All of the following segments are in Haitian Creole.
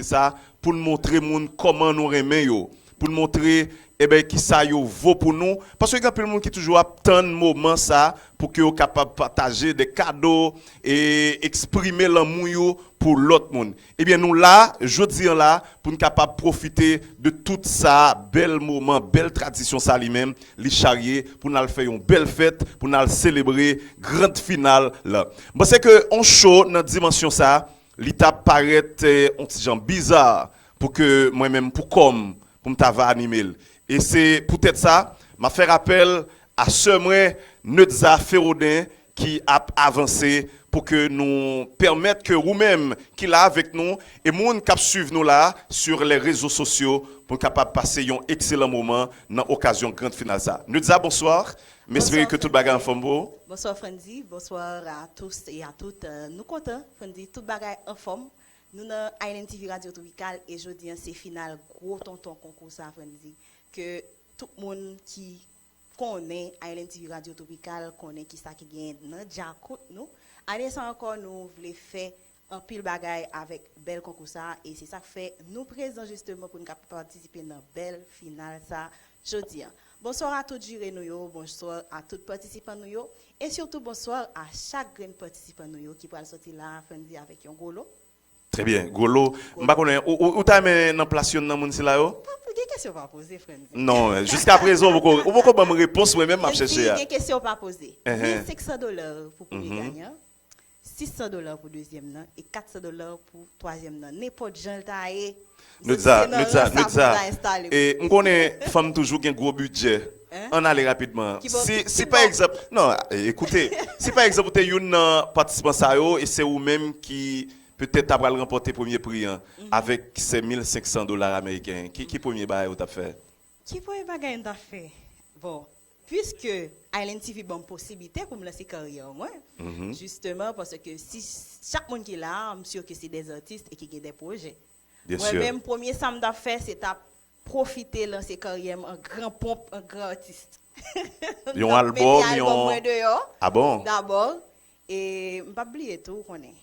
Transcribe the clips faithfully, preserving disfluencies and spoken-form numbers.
sa, pou n montre moun kòman nou renmen yo, pou n montre, enben, kisa yo vo pou nou. Paske gen anpil moun ki toujou ap tann moman sa pou ke yo kapab pataje de kado e eksprime lanmou yo pou lòt moun. Ebyen, nou la, jodi an la, pou n kapab pwofite de tout sa, bèl moman, bèl tradisyon sa li menm, li charye, pou n al fè yon bèl fèt, pou n al selebre grand final la. M panse ke yon show nan dimansyon sa, li t ap parèt, eh, yon ti jan biza pou ke mwen menm, pou kò m, pou m ta va anime l. E se poutèt sa, m ap fè rapèl a sè mwen, Netza Feroden, ki ap avanse pou ke nou pèmèt ke ou menm ki la avèk nou e moun k ap swiv nou la sur les réseaux sociaux pou n kapab pase yon ekselan moman nan okazyon grand final sa. Netza, bonswa. M espere ke tout bagay anfòm pou ou. Bonswa Frandy, bonswa a tous et à toutes. Euh, nou kontan, Frandy, tout bagay anfòm. Nou nan Island T V Radio Tropical e jodi an se final gwo tonton konkou sa, Frandy, ke tout moun ki konnen Island T V Radio Tropical konnen kisa ki genyen nan djakout nou. Ane sa ankò, nou vle fè anpil bagay avèk bèl konkou sa, e se sa k fè nou prezan jisteman pou n ka patisipe nan bèl final sa jodi an. Bonswa a tout jire nou yo, bonswa a tout patisipan nou yo, e sitou bonswa a chak grenn patisipan nou yo ki pral sòti la, Frandy, avèk yon gwo lo. Trè byen, gwo lo. M pa konnen, ou, ou, ou ta renmen nan plas youn nan moun sila yo? Pa, gen kesyon pa poze, Frandy. Non, jiska prezan, ou poko, ou poko ban m repons, mwen menm m ap chèche a. Gen kesyon pa poze. Mil senk san dola pou premye ganyan, sis san dola pou dezyèm nan, e kat san dola pou twazyèm nan. Nenpòt jan l ta ye, Netza, Netza, Netza. E m konnen fanm toujou gen gwo bidjè. Ann ale rapidman. Si, si pa egzanp, non, e, ekoute, si pa egzanp ou te youn nan patisipan sa yo, e se ou menm ki petèt ta pral ranpòte premye pri an, avèk se mil senk san dola ameriken, ki, ki premye bagay ou t ap fè? Ki premye bagay m t ap fè? Bon, piske Island T V ban m posiblite pou m lanse karyè mwen, jisteman, paske si chak moun ki la a, m si ke se dè atis e ki gen dè pwojè. Mwen menm, premye sa m t ap fè, se t ap pwofite lanse karyè m an gran ponp, an gran atis. Yon albòm, yon albòm mwen deyò. Ah bon? Dabò, e m p ap bliye tou, ou konnen.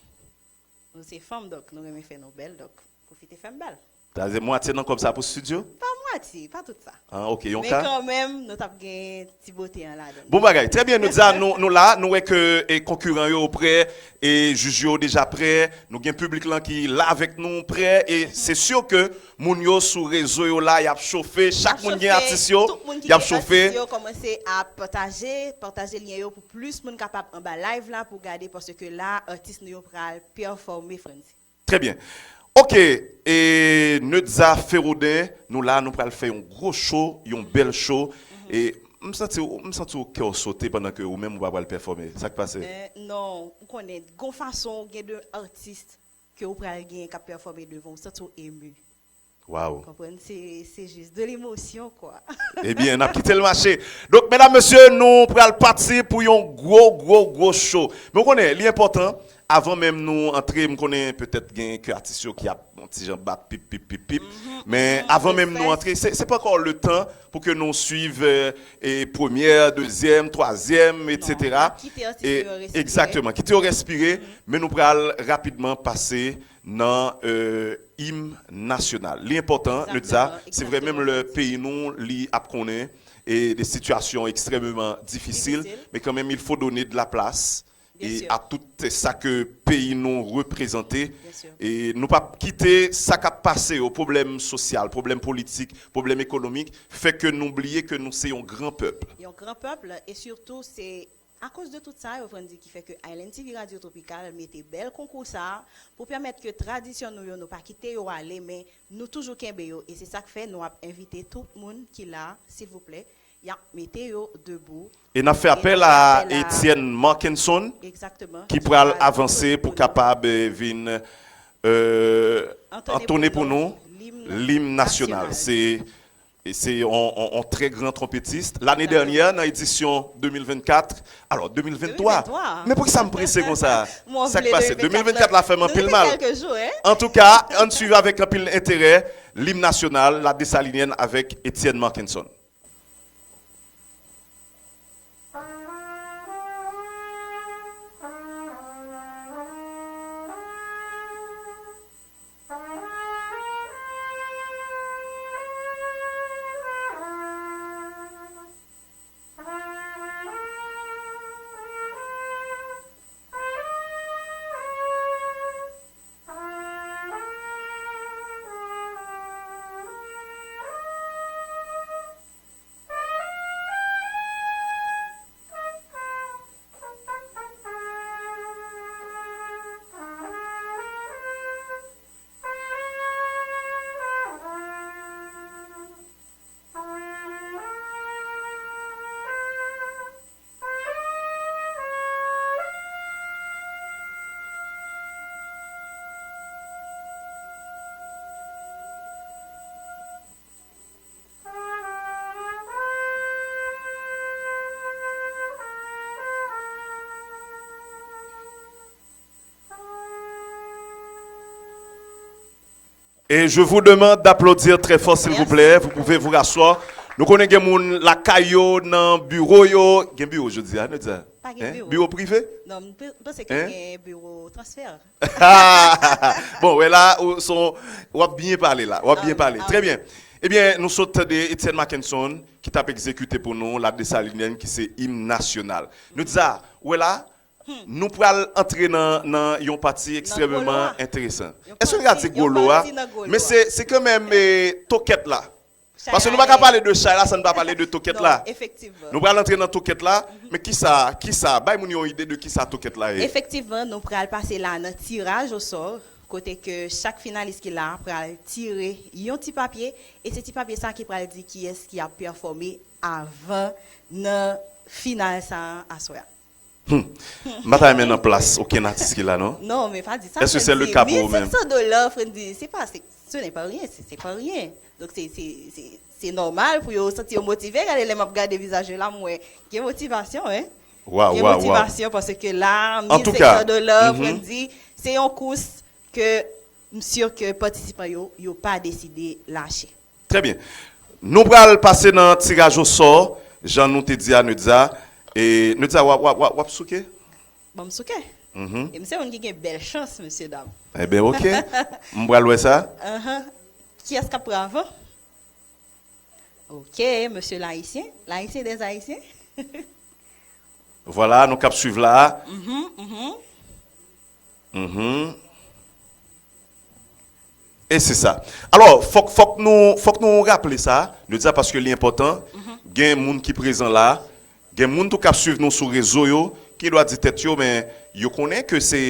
Nou se fanm, donk nou renmen fè nou bèl, donk pwofite fè m bèl. Sa vle di mwatye nan kòb sa pou studio? Pa mwatye, pa tout sa. Ah, ok, yon ka. Men kanmenm, nou t ap gen ti bote an ladan. Bon bagay, trè byen, Netza, nou, nou la, nou wè ke, e, konkiran yo prè, e jij yo deja prè, nou gen piblik lan ki la avèk nou prè, e se si ke moun yo sou rezo yo la, y ap chofe, chak moun gen atis yo, y ap chofe. Kòmanse ap pataje, pataje lyen yo pou plis moun kapab anba live la pou gade, paske la, atis nou yo pral pèfòme, Frandy. Trè byen. Ok, e Netza Feroden, nou la, nou pral fè yon gwo show, yon bèl show. E m santi w, m santi w kè w sote pandan ke ou menm ou pa pral pèfòme. Sa k pase? Men non, ou konnen, gon fason ou gen de atis ke ou pral gen k ap pèfòme devan w, ou santi w emu. Waw. Konprann, se, se jis de lemosyon, kwa. Ebyen, n ap kite l mache. Donk, medam, mesye, nou pral pati pou yon gwo, gwo, gwo show. Men w konnen, li enpòtan, avan menm nou antre, m konnen petèt gen kè atis yo ki ap yon ti jan bat pip, pip, pip, pip. Men avan menm nou antre, se, se pa ankò le tan pou ke nou swiv, e, e premyè, dezyèm, twazyèm, etsetera. Non, n ap kite atis yo respire. Egzakteman, kite yo respire, men nou pral rapidman pase nan, e, im nasyonal. Li enpòtan, Netza, se vre, menm lè peyi nou, li ap konnen, e, de sitiyasyon ekstrèmeman difisil, men kanmenm, il faut donner de la place, e, a tout sa ke peyi nou reprezante. E nou p ap kite sa k ap pase yo, pwoblèm sosyal, pwoblèm politik, pwoblèm ekonomik, fè ke nou bliye ke nou se yon gran pèp. Yon gran pèp, e sitou, se akoz de tout sa yo, Frandy, ki fè ke Island T V Radio Tropical mete bèl konkou sa a pou pèmèt ke tradisyon nou yo, nou pa kite yo ale, men nou toujou kenbe yo. E se sa k fè nou ap envite tout moun ki la, silvouplè, y ap mete yo debou. E n ap fè apèl a Etienne Markenson, ki pral avanse pou kapab, e, vin, e, antone pou nou lim nasyonal. Se E se yon, yon, yon trè gran twonpetis. Lane dènyè, nan edisyon de mil vennkat, alò, de mil venntwa. Men poukisa m prese konsa? Sa k pase? De mil vennkat la fè m anpil mal. Antouka, ann swiv avèk anpil enterè lim nasyonal, La Dessalinienne avèk Etienne Markenson. Et je vous demande d'applaudir très fort, s'il vous plaît. Vous pouvez vous rasseoir. Nou konnen gen moun lakay yo, nan biwo yo. Gen biwo jodi a, nou di sa? Pa gen biwo. Biwo prive? Non, m panse ke gen biwo transfè. Bon, wè la, w ap byen pale la. W ap byen pale. Trè byen. Ebyen, nou sot tande Etienne Mackenson ki t ap egzekite pou nou La Dessalinienne, ki se im nasyonal. Nou di sa, wè la, nou pral antre nan, nan yon pati ekstrèmeman enteresan. Èske n ka di gwo lo a? Men se, se kanmenm, eh, tokèt la. Paske nou pa ka pale de chay la san n pa pale de tokèt la. Nou pral antre nan tokèt la, men kisa, kisa, bay moun yon ide de kisa tokèt la ye. Efektivman, nou pral pase la nan tiraj osò, kote ke chak finalis ki la pral tire yon ti papye, e se ti papye sa ki pral di kiyès ki ap pèfòme avan nan final sa a aswè a. Hmm. M pa ta renmen nan plas okenn atis ki la, non. Non, men pa di sa. Est-ce que c'est le cas pour vous-même? Mil senk san dola, Frendy, se pa, se, ce n'est pas rien, se, se pa rien. Donk, se, se, se, se nòmal pou yo santi yo motive. Gade, lè m ap gade vizaj yo la, m wè gen motivasyon, hein. Gen motivasyon, paske la, mil senk san dola, Frendy, se yon kous ke m si ke patisipan yo, yo pa deside lache. Trè byen. Nou pral pase nan tiraj osò, jan nou te di a Nedza. E Nedza, w ap, w ap, w ap, w ap souke? Ban m souke. Mhm. E m se moun ki gen bèl chans, mesye dam. Eben, oke. M pral wè sa. Ahan. Kiyès k ap pran avan? Oke, mesye Layisyen. Layisyen dèz Ayisyen. Vwala, nou k ap swiv la. Mhm, mhm. Mhm. E se sa. Alò, fòk, fòk nou, fòk nou raple sa, nou di sa paske li enpòtan. Mhm. Gen moun ki prezan la, gen moun tou k ap swiv nou sou rezo yo, ki dwa di tèt yo, men yo konnen ke se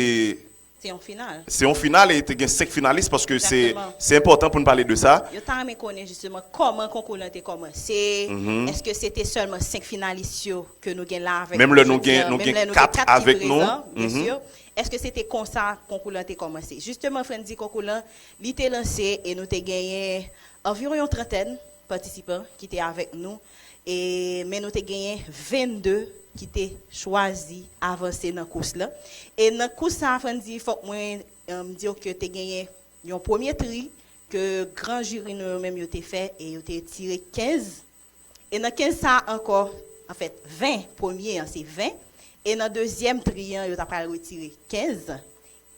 Se yon final. Se yon final e te gen senk finalis paske se, se enpòtan pou n pale de sa. Yo ta renmen konnen jisteman kòman konkou lan te kòmanse. Mhm. Èske se te sèlman senk finalis yo ke nou gen la avèk nou jodi a? Menm lè nou gen, nou gen kat avèk nou. Byen si. Èske se te konsa konkou lan te kòmanse? Jisteman, Frendy, konkou lan, li te lanse e nou te genyen anviwon yon trantèn patisipan ki te avèk nou. E, men nou te genyen vennde ki te chwazi avanse nan kous lan. E nan kous sa, Frendy, fòk mwen, em, di w ke te genyen yon premye tri ke gran jiri nou yo menm yo te fè e yo te tire kenz. E nan kenz sa ankò, anfèt, ven, premye an se ven. E nan dezyèm tri an, yo ta pral retire kenz.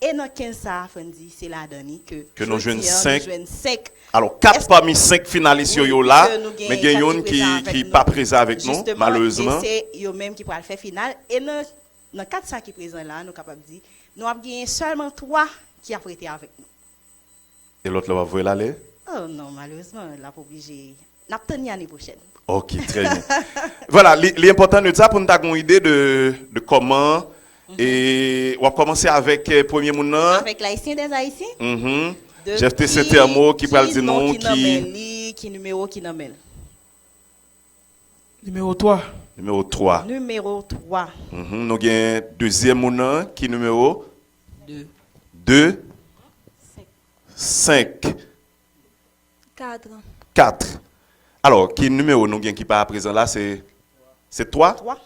E nan kenz sa a, Frendy, se ladan li ke jodi a nou jwenn senk. Alò, kat pami senk finalis yo, yo la, men gen youn ki, ki pa prezan avèk nou, malerezman. E se yo menm ki pral fè final. E nan, nan kat sa ki prezan la, nou kapab di, nou ap genyen sèlman twa ki ap rete avèk nou. E lòt la w ap voye l ale? Oh non, malerezman, l ap oblije. N ap tann li ane pwochèn. Ok, trè byen. Vwala, li, li enpòtan nou di sa pou n ta gen yon ide de, de kòman, e w ap kòmanse avèk, eh, premye moun nan. Avèk Layisyen dèz Ayisyen. Mhm. Jeff T Saint-Elmo ki pral di nou ki, ki nimewo ki nan men l. Nimewo twa. Nimewo twa. Nimewo twa. Mhm. Nou gen dezyèm moun nan, ki nimewo? De. De. Senk. Kat. Kat. Alò, ki nimewo nou gen ki pa prezan la? Se, se twa? Twa.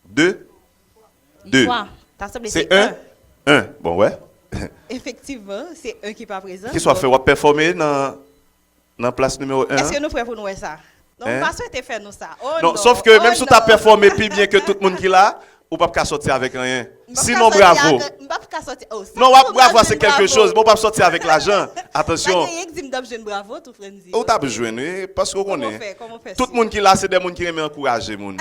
De? De. Twa. Ta sanble se en. En. Bon, wè. Efektivman, se en ki pa prezan. Kiswa fè w ap pèfòme nan, nan plas nimewo en an? Èske nou prè pou nou wè sa? Non, m pa swete fè nou sa. Oh non, sòf ke menm si w ta pèfòme pi byen ke tout moun ki la, ou p ap ka sòti avèk anyen. Sinon, bravo. M p ap ka sòti. Non, w ap, bravo, se kèlke choz, men w p ap sòti avèk lajan. Atansyon. Pa gen anyen k di m t ap jwenn bravo tou, Frendy. Ou t ap jwenn, wi, paske w konnen. Tout moun ki la, se de moun ki renmen ankouraje moun.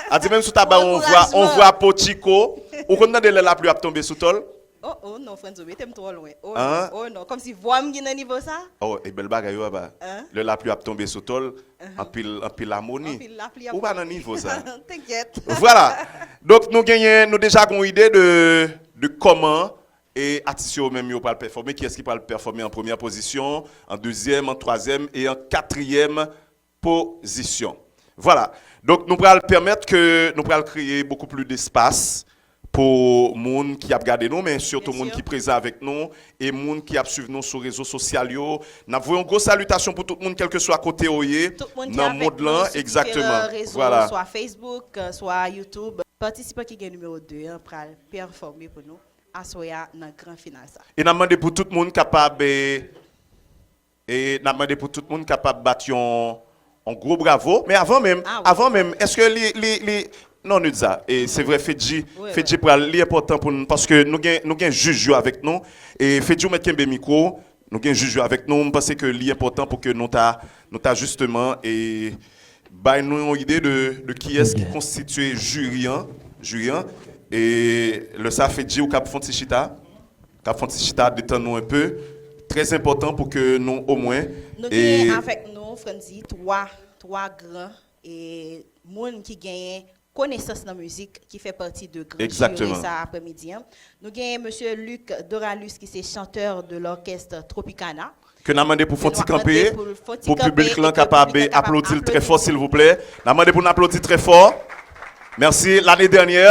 A di, menm si w ta ba yon vwa, yon vwa pochiko, ou konn tande lè lapli ap tonbe sou tòl? Oh, oh, non, Frendy, ou mete m twò lwen. Oh, non, oh, non. Kòmsi vwa m gen nan nivo sa? Oh, e bèl bagay, wi, papa. Lè lapli ap tonbe sou tòl, anpil, anpil amoni. Anpil lapli ap tonbe. Ou pa nan nivo sa. Tenkèt. Vwala. Donk, nou genyen, nou deja gen yon ide de, de kòman e atis yo menm yo pral pèfòme, kiyès ki pral pèfòme an premyè pozisyon, an dezyèm, an twazyèm e an katriyèm pozisyon. Vwala. Donk, nou pral pèmèt ke nou pral kreye beaucoup plus d'espace pou moun ki ap gade nou, men sitou moun ki prezan avèk nou e moun ki ap swiv nou sou rezo sosyal yo. N ap voye yon gwo salitasyon pou tout moun, kèlkeswa kote w ye nan mond lan. Egzakteman. Vwala. Swa Facebook, swa YouTube. Patisipan ki gen nimewo de an pral pèfòme pou nou aswè a nan gran final sa. E n ap mande pou tout moun kapab, eh, E n ap mande pou tout moun kapab bat yon, yon gwo bravo. Men avan menm, avan menm, èske li, li, li, non, Nudza, e se vre, Fedji, Fedji pral, li enpòtan pou nou, paske nou gen, nou gen jij yo avèk nou. E Fedji, ou mèt kenbe mikwo, nou gen jij yo avèk nou. M panse ke li enpòtan pou ke nou ta, nou ta jisteman, e bay nou yon ide de, de kiyès ki konstitye jiri an, jiri an. E lè sa, Fedji, ou kab fè yon ti chita, kab fè yon ti chita, detann nou enpe. Trè enpòtan pou ke nou omwen. Nou genyen avèk nou, Frandy, twa, twa gran e moun ki genyen konesans nan mizik ki fè pati de gran jiri sa aprèmidi an. Nou genyen mesye Luc Doralus ki se chanteur de l'orchestre Tropicana. Ke n a mande pou fè yon ti kanpe, pou piblik lan kapab aplodi l trè fò, silvouplè. N a mande pou n aplodi trè fò. Mèsi. Lane dènyè,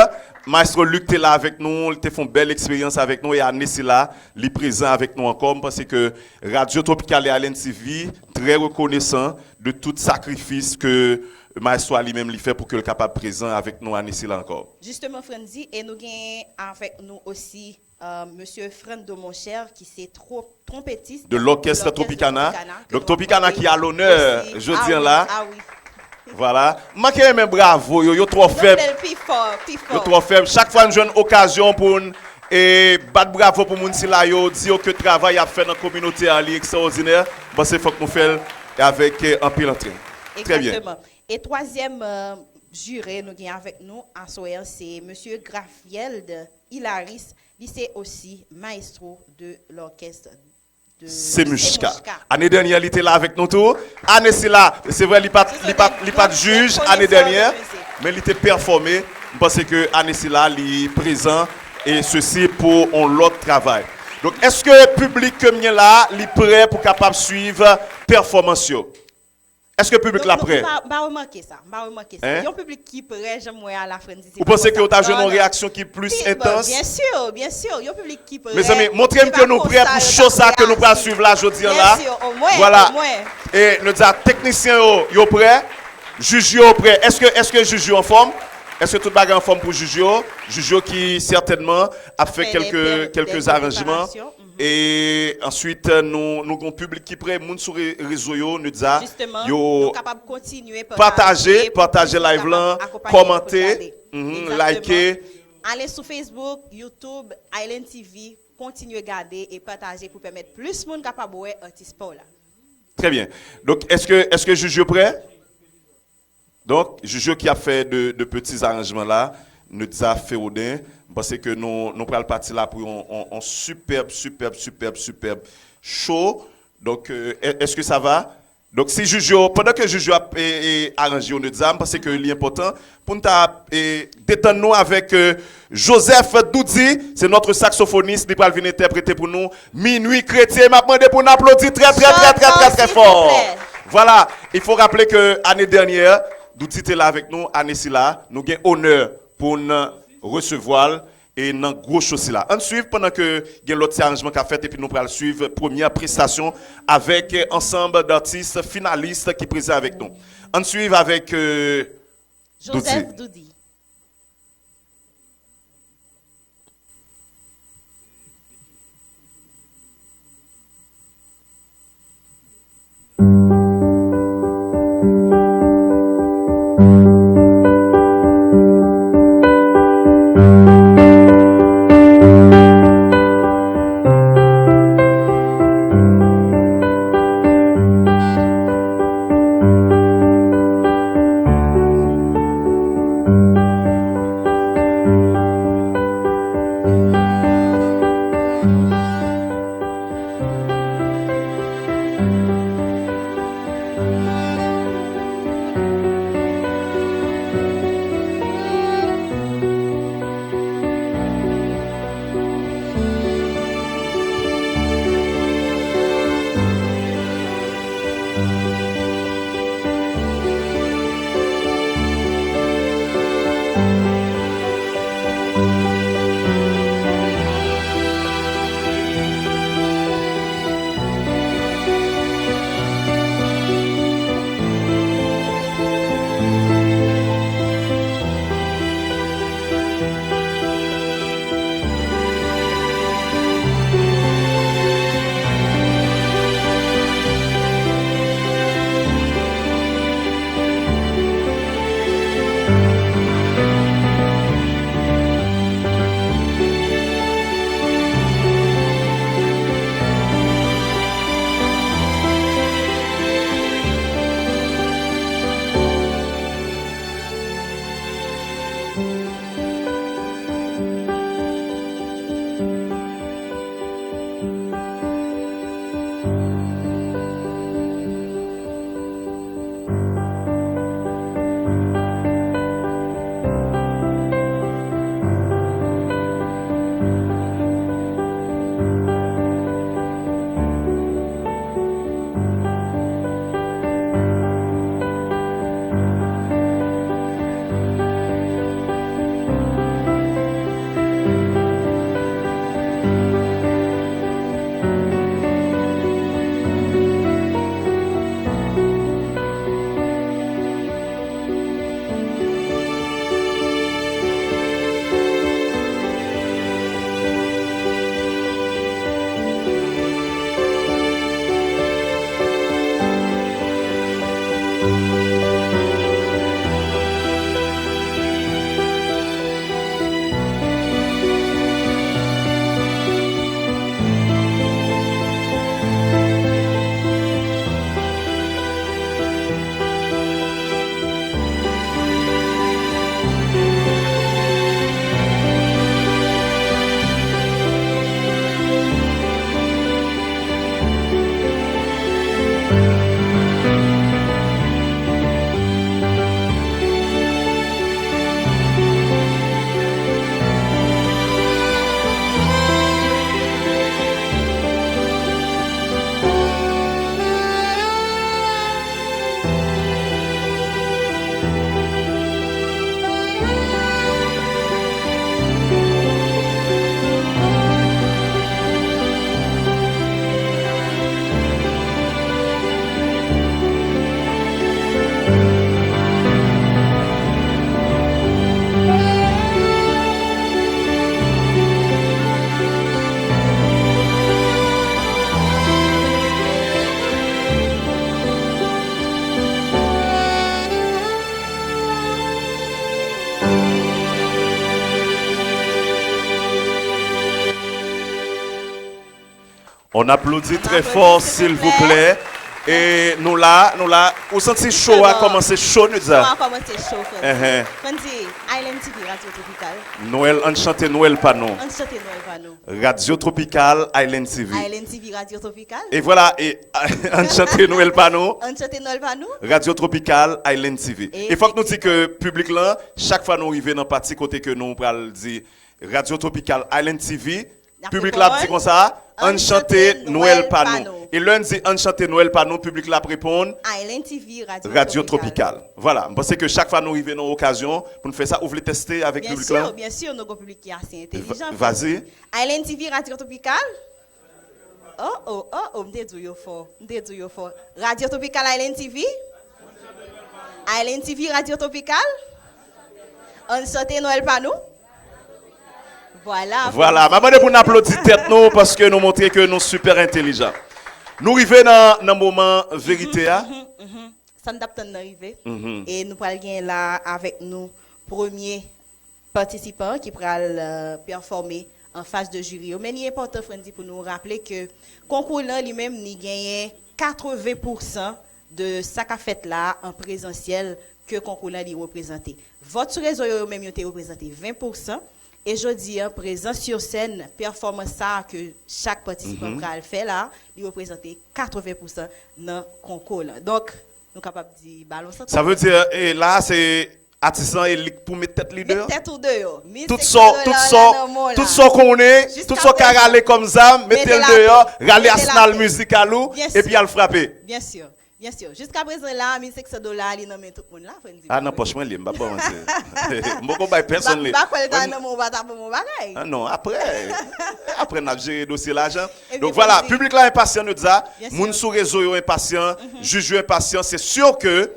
Maestro Luc te la avèk nou, li te fè yon bèl eksperyans avèk nou, e ane sila, li prezan avèk nou ankò. M panse ke Radio Tropical e Island T V trè rekonesan de tout sakrifis ke Maestro a li menm li fè pou ke l kapab prezan avèk nou ane sila ankò. Jisteman, Frandy, e nou genyen avèk nou osi, euh, mesye Frando Moncher, ki se tro-, twonpetis de l'orchestre Tropicana. Donk, Tropicana ki a lonè jodi an la. Vwala. M manke renmen bravo yo, yo twò fèb. Yo twò fèb. Chak fwa n jwenn okazyon pou n, e, bat bravo pou moun sila yo, di yo ke travay y ap fè nan kominote a, li ekstraòdinè, m panse fòk nou fè l avèk, e, anpil antre. Trè byen. Egzakteman. E twazyèm, euh, jire nou gen avèk nou aswè an, se mesye Grafield Hilaris, li se osi maestro de l'orchestre de Semushka. Semushka. Ane dènyè, li te la avèk nou tou. Ane sila, se vre, li pa t, li pa t, li pa t jij ane dènyè, men li te pèfòme. M panse ke ane sila, li prezan, e sesi pou yon lòt travay. Donk, èske piblik ke m gen la, li prè pou kapab swiv pèfòmans yo? Èske piblik la prè? M pa, m pa remake sa. M pa remake sa. Yon piblik ki prè, jan m wè a la, Frandy, se... Ou panse ke w ta jwenn yon reyaksyon ki plis entans? Byen si, byen si. Yon piblik ki prè. Mezanmi, montre m ke nou prè pou cho sa ke nou pral swiv la jodi an la. Vwala. E nou di a teknisyen yo, yo prè. Jij yo prè. Èske, èske jij yo anfòm? Èske tout bagay anfòm pou jij yo? Jij yo ki sètènman ap fè kèlke, kèlke aranjman. E answit, nou, nou gen yon piblik ki prè, moun sou re-, rezo yo, Nudza, yo pataje, pataje live lan, kòmante, like. Ale sou Facebook, YouTube, Island T V, kontinye gade e pataje pou pèmèt plis moun kapab wè atis pa w la. Trè byen. Donk, èske, èske jij yo prè? Donk, jij yo ki ap fè de, de peti zaranjman la, Nudza Feroden, m panse ke nou, nou pral pati la pou yon, yon, yon sipèb, sipèb, sipèb, sipèb cho. Donk, euh, è-, èske sa va? Donk, si jij yo, pandan ke jij yo ap, e, e, aranje yo, Nudza, m panse ke li enpòtan pou n ta, e, detann nou avèk, euh, Joseph Doudy, se notre saxophoniste, li pral vin entèprete pou nou Minuit Chrétien. M ap mande pou n aplodi trè, trè, trè, trè, trè, trè fò. Vwala, il faut rappeler que ane dènyè, Doudy te la avèk nou, ane sila, nou gen onè pou n resevwa l e nan gwo cho sila. Ann swiv pandan ke gen lòt ti aranjman k ap fèt, epi nou pral swiv premyè prestasyon avèk ansanm datis finalis ki prezan avèk nou. Ann swiv avèk, euh, Doudy. Joseph Doudy. On applaudit très fort, s'il vous plaît. E nou la, nou la. Ou santi show a kòmanse cho, Nudza? Show a kòmanse cho, Frandy. Frandy, Island T V, Radio Tropical. Nwèl, ann chante Nwèl pa nou. Ann chante Nwèl pa nou. Radio Tropical, Island T V. Island T V, Radio Tropical. E vwala, e ann chante Nwèl pa nou. Ann chante Nwèl pa nou. Radio Tropical, Island T V. E fòk nou di ke piblik lan, chak fwa nou rive nan pati kote ke nou pral di Radio Tropical, Island T V, piblik la ap di konsa, ann chante Nwèl pa nou. E lè n di ann chante Nwèl pa nou, piblik la ap reponn, Island T V, Radio Tropical. Vwala, m panse ke chak fwa nou rive nan okazyon pou n fè sa, ou vle tèste avèk piblik la? Byen si, byen si, nou gon piblik ki ase entèlijan. Vas-y. Island T V, Radio Tropical. Oh, oh, oh, oh, m te di w yo fò. M te di w yo fò. Radio Tropical, Island T V. Island T V, Radio Tropical. Ann chante Nwèl pa nou. Vwala. Vwala. M ap mande pou n aplodi tèt nou paske nou montre ke nou sipè entèlijan. Nou rive nan, nan moman verite a. Sa n t ap tann nan rive. E nou pral gen la avèk nou premye patisipan ki pral, euh, pèfòme an fas de jiri yo. Men li enpòtan, Frandy, pou nou raple ke konkou lan li menm, li genyen katreven pousan de sa k ap fèt la an prezansyèl ke konkou lan li reprezante. Vòt sou rezo yo, yo menm, yo te reprezante ven pousan. E jodi a, prezans sou sèn, pèfòmans sa a ke chak patisipan pral fè la, li reprezante katreven pousan nan konkou lan. Donk, nou kapab di balon san. Sa vle di, e la, se atis lan e li k pou met tèt li deyò. Met tèt ou deyò. Tout sa, tout sa, tout sa w konnen, tout sa w ka rale kòm zam, mete l deyò, rale asenal mizikal ou, epi al frape. Byen si. Byen si. Jiskaprezan la, mil senk san dola li nan men tout moun la, Frandy. Ah, nan pòch mwen li ye, m p ap ba w manti. M poko bay pèsonn li. M pa kwè l ta nan men w, w pa ta ban m yon bagay. Ah non, apre. Apre n ap jere dosye lajan. Donk vwala, piblik la enpasyan, Nudza. Moun sou rezo yo enpasyan, jij yo enpasyan. Se si ke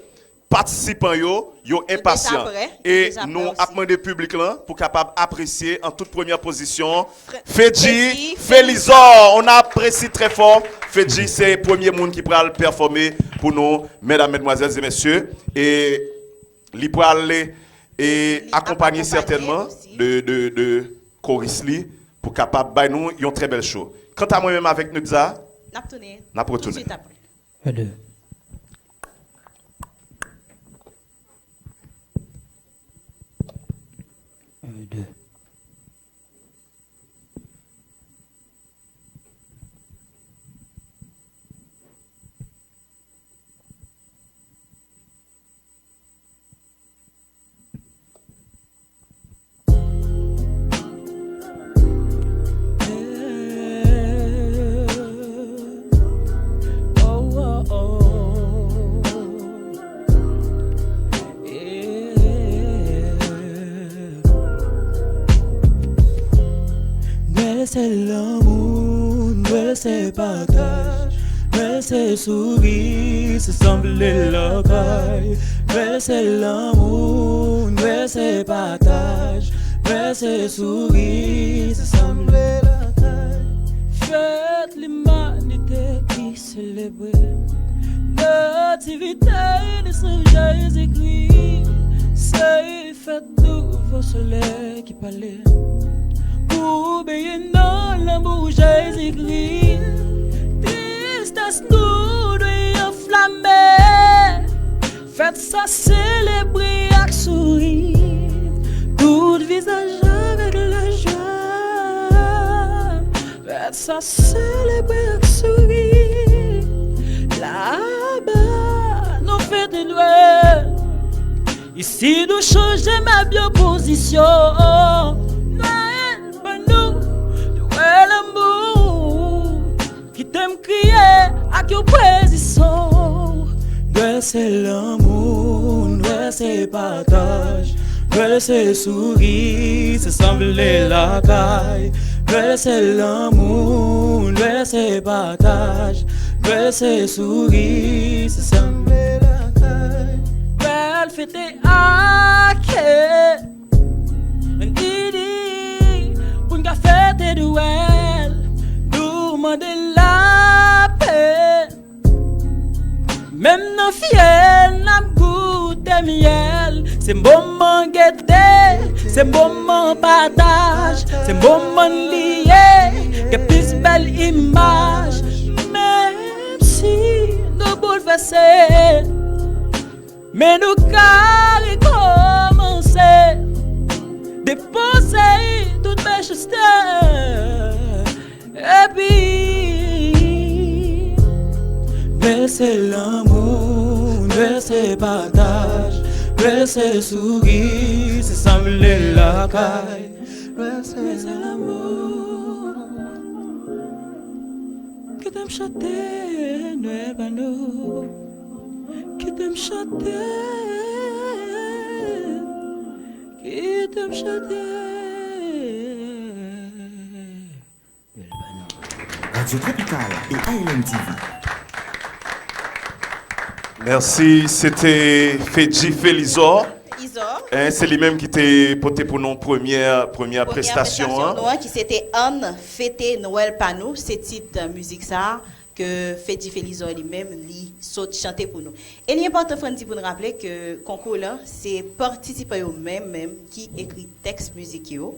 patisipan yo, yo enpasyan. E nou ap mande piblik lan pou kapab apresye an tout premyè pozisyon Fedji Felizor. On apprécie très fort. Fedji se premye moun ki pral pèfòme pou nou, medam, medmwazèl e mesye. E li pral, e, akonpanye sètènman de, de, de koris li pou kapab bay nou yon trè bèl show. Kanta mwen menm avèk Nudza, n ap retounen. Un, deux. Un, deux. Nwèl se lanmou, Nwèl se pataj. Nwèl se souri, se sanble lakay. Nwèl se lanmou, Nwèl se pataj. Nwèl se souri, se sanble lakay. Fèt limanite ki selebre Nativite de Jezikri, se fèt nouvo solèy ki pale. Pou benyen nan lanmou Jezikri, tristès nou dwe anflame. Fèt sa selebre ak souri, tout vizaj avèk lajwa. Fèt sa selebre ak souri, laba nou fete Nwèl. Isi nou chanje mèb yo pozisyon. Nwèl pa nou, Nwèl lanmou. Kite m kriye ak yon pwezi so. Nwèl se lanmou, Nwèl se pataj, Nwèl se souri, se sanble lakay. Nwèl se lanmou, Nwèl se pataj, Nwèl se souri, se sanble lakay. Nwèl fete ak N I D pou n ka fete Nwèl, nou mande lapè. Menm nan fyèl n ap goute myèl. Se moman gete, se moman pataj, se moman n liye, gen plis bèl imaj. Menm si nou boulvèse, men nou ka rekòmanse, depoze tout mechanste, epi Nwèl se lanmou, Nwèl se pataj, Nwèl se souri, se sanble lakay. Nwèl se lanmou. Kite m chante Nwèl pa nou. Kite m chante. Kite m chante. Radio Tropical et Island T V. Mèsi, se te Fedji Felizor. Izò. Hein, se li menm ki te pote pou nou premyè premyè prestasyon an. Nou an ki se te Ann fete Nwèl pa nou, se tit mizik sa a ke Fedji Felizor li menm li sot chante pou nou. E li enpòtan Frandy pou n raple ke konkou lan se patisipan yo menm menm ki ekri tèks mizik yo,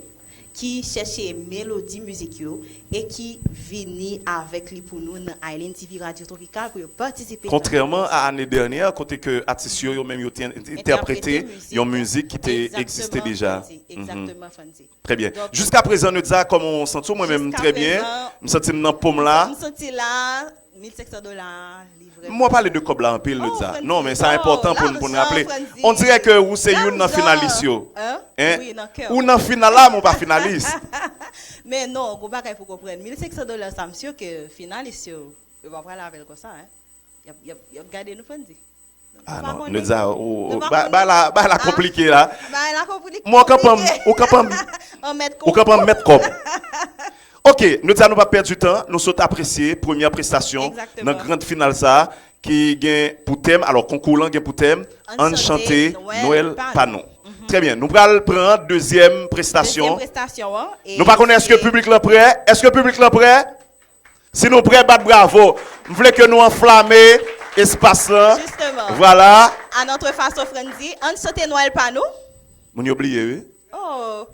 ki chèche melodi mizik yo e ki vini avèk li pou nou nan Island T V Radio Tropical pou yo patisipe. Kontrèman a ane dènyè kote ke atis yo yo menm yo te entèprete yon mizik ki te egziste deja. Egzakteman Frandy. Trè byen. Jiska prezan Nedza, kòman w santi w? Mwen menm trè byen. M santi m nan po m la. M santi la mil senk san dola li vrèman. Mwen pale de kòb la anpil Nedza. Non men sa enpòtan pou n pou n raple. On dirè ke ou se youn nan finalis yo. Hein? Ou nan final la men w pa finalis. Men non, gon bagay pou konprann. Mil senk san dola sa m si ke finalis yo yo pa prale avè l konsa hein. Y ap y ap y ap gade nou Frandy. Ah non, Nedza, ou, ou, ba, ba la, ba la konplike la. Ba la konplike. Mwen, ou kanpe m, ou kanpe m, An mèt ou kanpe m mèt kòb. Ok, Nedza, nou pa pèdi tan, nou sot apresye premyè prestasyon nan grand final sa a ki gen pou tèm, alò konkou lan gen pou tèm Ann chante Nwèl pa nou. Trè byen, nou pral pran dezyèm prestasyon. Prestasyon an. Nou pa konnen èske piblik lan prè? Èske piblik lan prè? Si nou prè, bat bravo. M vle ke nou anflame espas lan. Justement. Vwala. À notre façon Frandy, ann chante Nwèl pa nou. Moun yo bliye wi. Oh.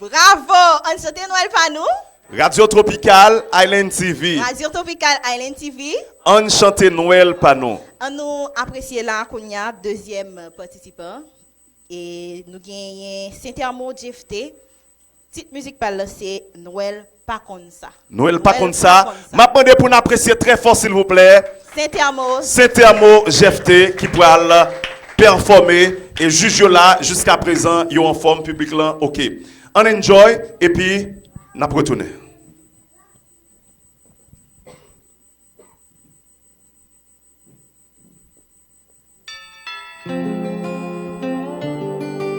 Bravo, ann chante Nwèl pa nou. Radio Tropical Island T V. Radio Tropical Island T V. Ann chante Nwèl pa nou. Ann nou apresye la kounye a dezyèm patisipan. E nou genyen Sentèmo Jefte. Tit mizik pa l lan se Nwèl pa konn sa. Nwèl pa konn sa. M ap mande pou n apresye trè fò silvouplè. Sentèmo. Sentèmo Jefte ki pral pèfòme e jij yo la jiska prezan yo anfòm piblik lan oke. Ann enjoy epi n ap retounen.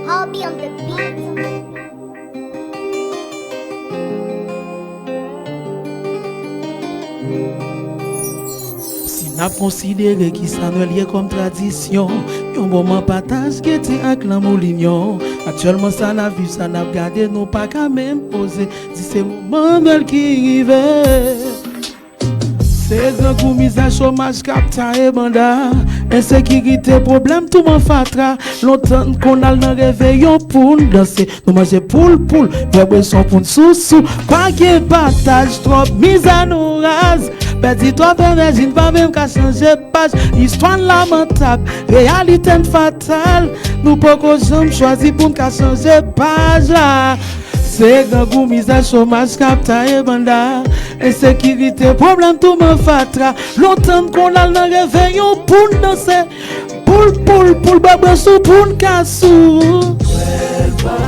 Hobby on the beat. Si n ap konsidere kisa Nwèl ye kòm tradisyon, yon moman pataj, gete ak lanmou, linyon. Aktyèlman sa n ap viv, sa n ap gade, nou pa ka menm oze di se moman Nwèl ki rive. Se grangou, mizè, chomaj k ap taye banda. Ensekirite, pwoblèm, touman, fatra. Lontan n konn al nan reveyon pou n danse. Nou manje poul poul, bwè bweson pou n sousou. Pa gen pataj, twòp mizè, nou raz. Pèdi twòp enèji, n pa menm ka chanje paj. Istwa n lamantab, reyalite n fatal. Nou poko janm chwazi pou n ka chanje paj la. Se grangou, mizè, chomaj k ap taye banda. Ensekirite, pwoblèm, touman, fatra. Lontan n konn al nan reveyon pou n danse. Poul poul poul, bwè bwè sou pou n ka sou. Wè l pa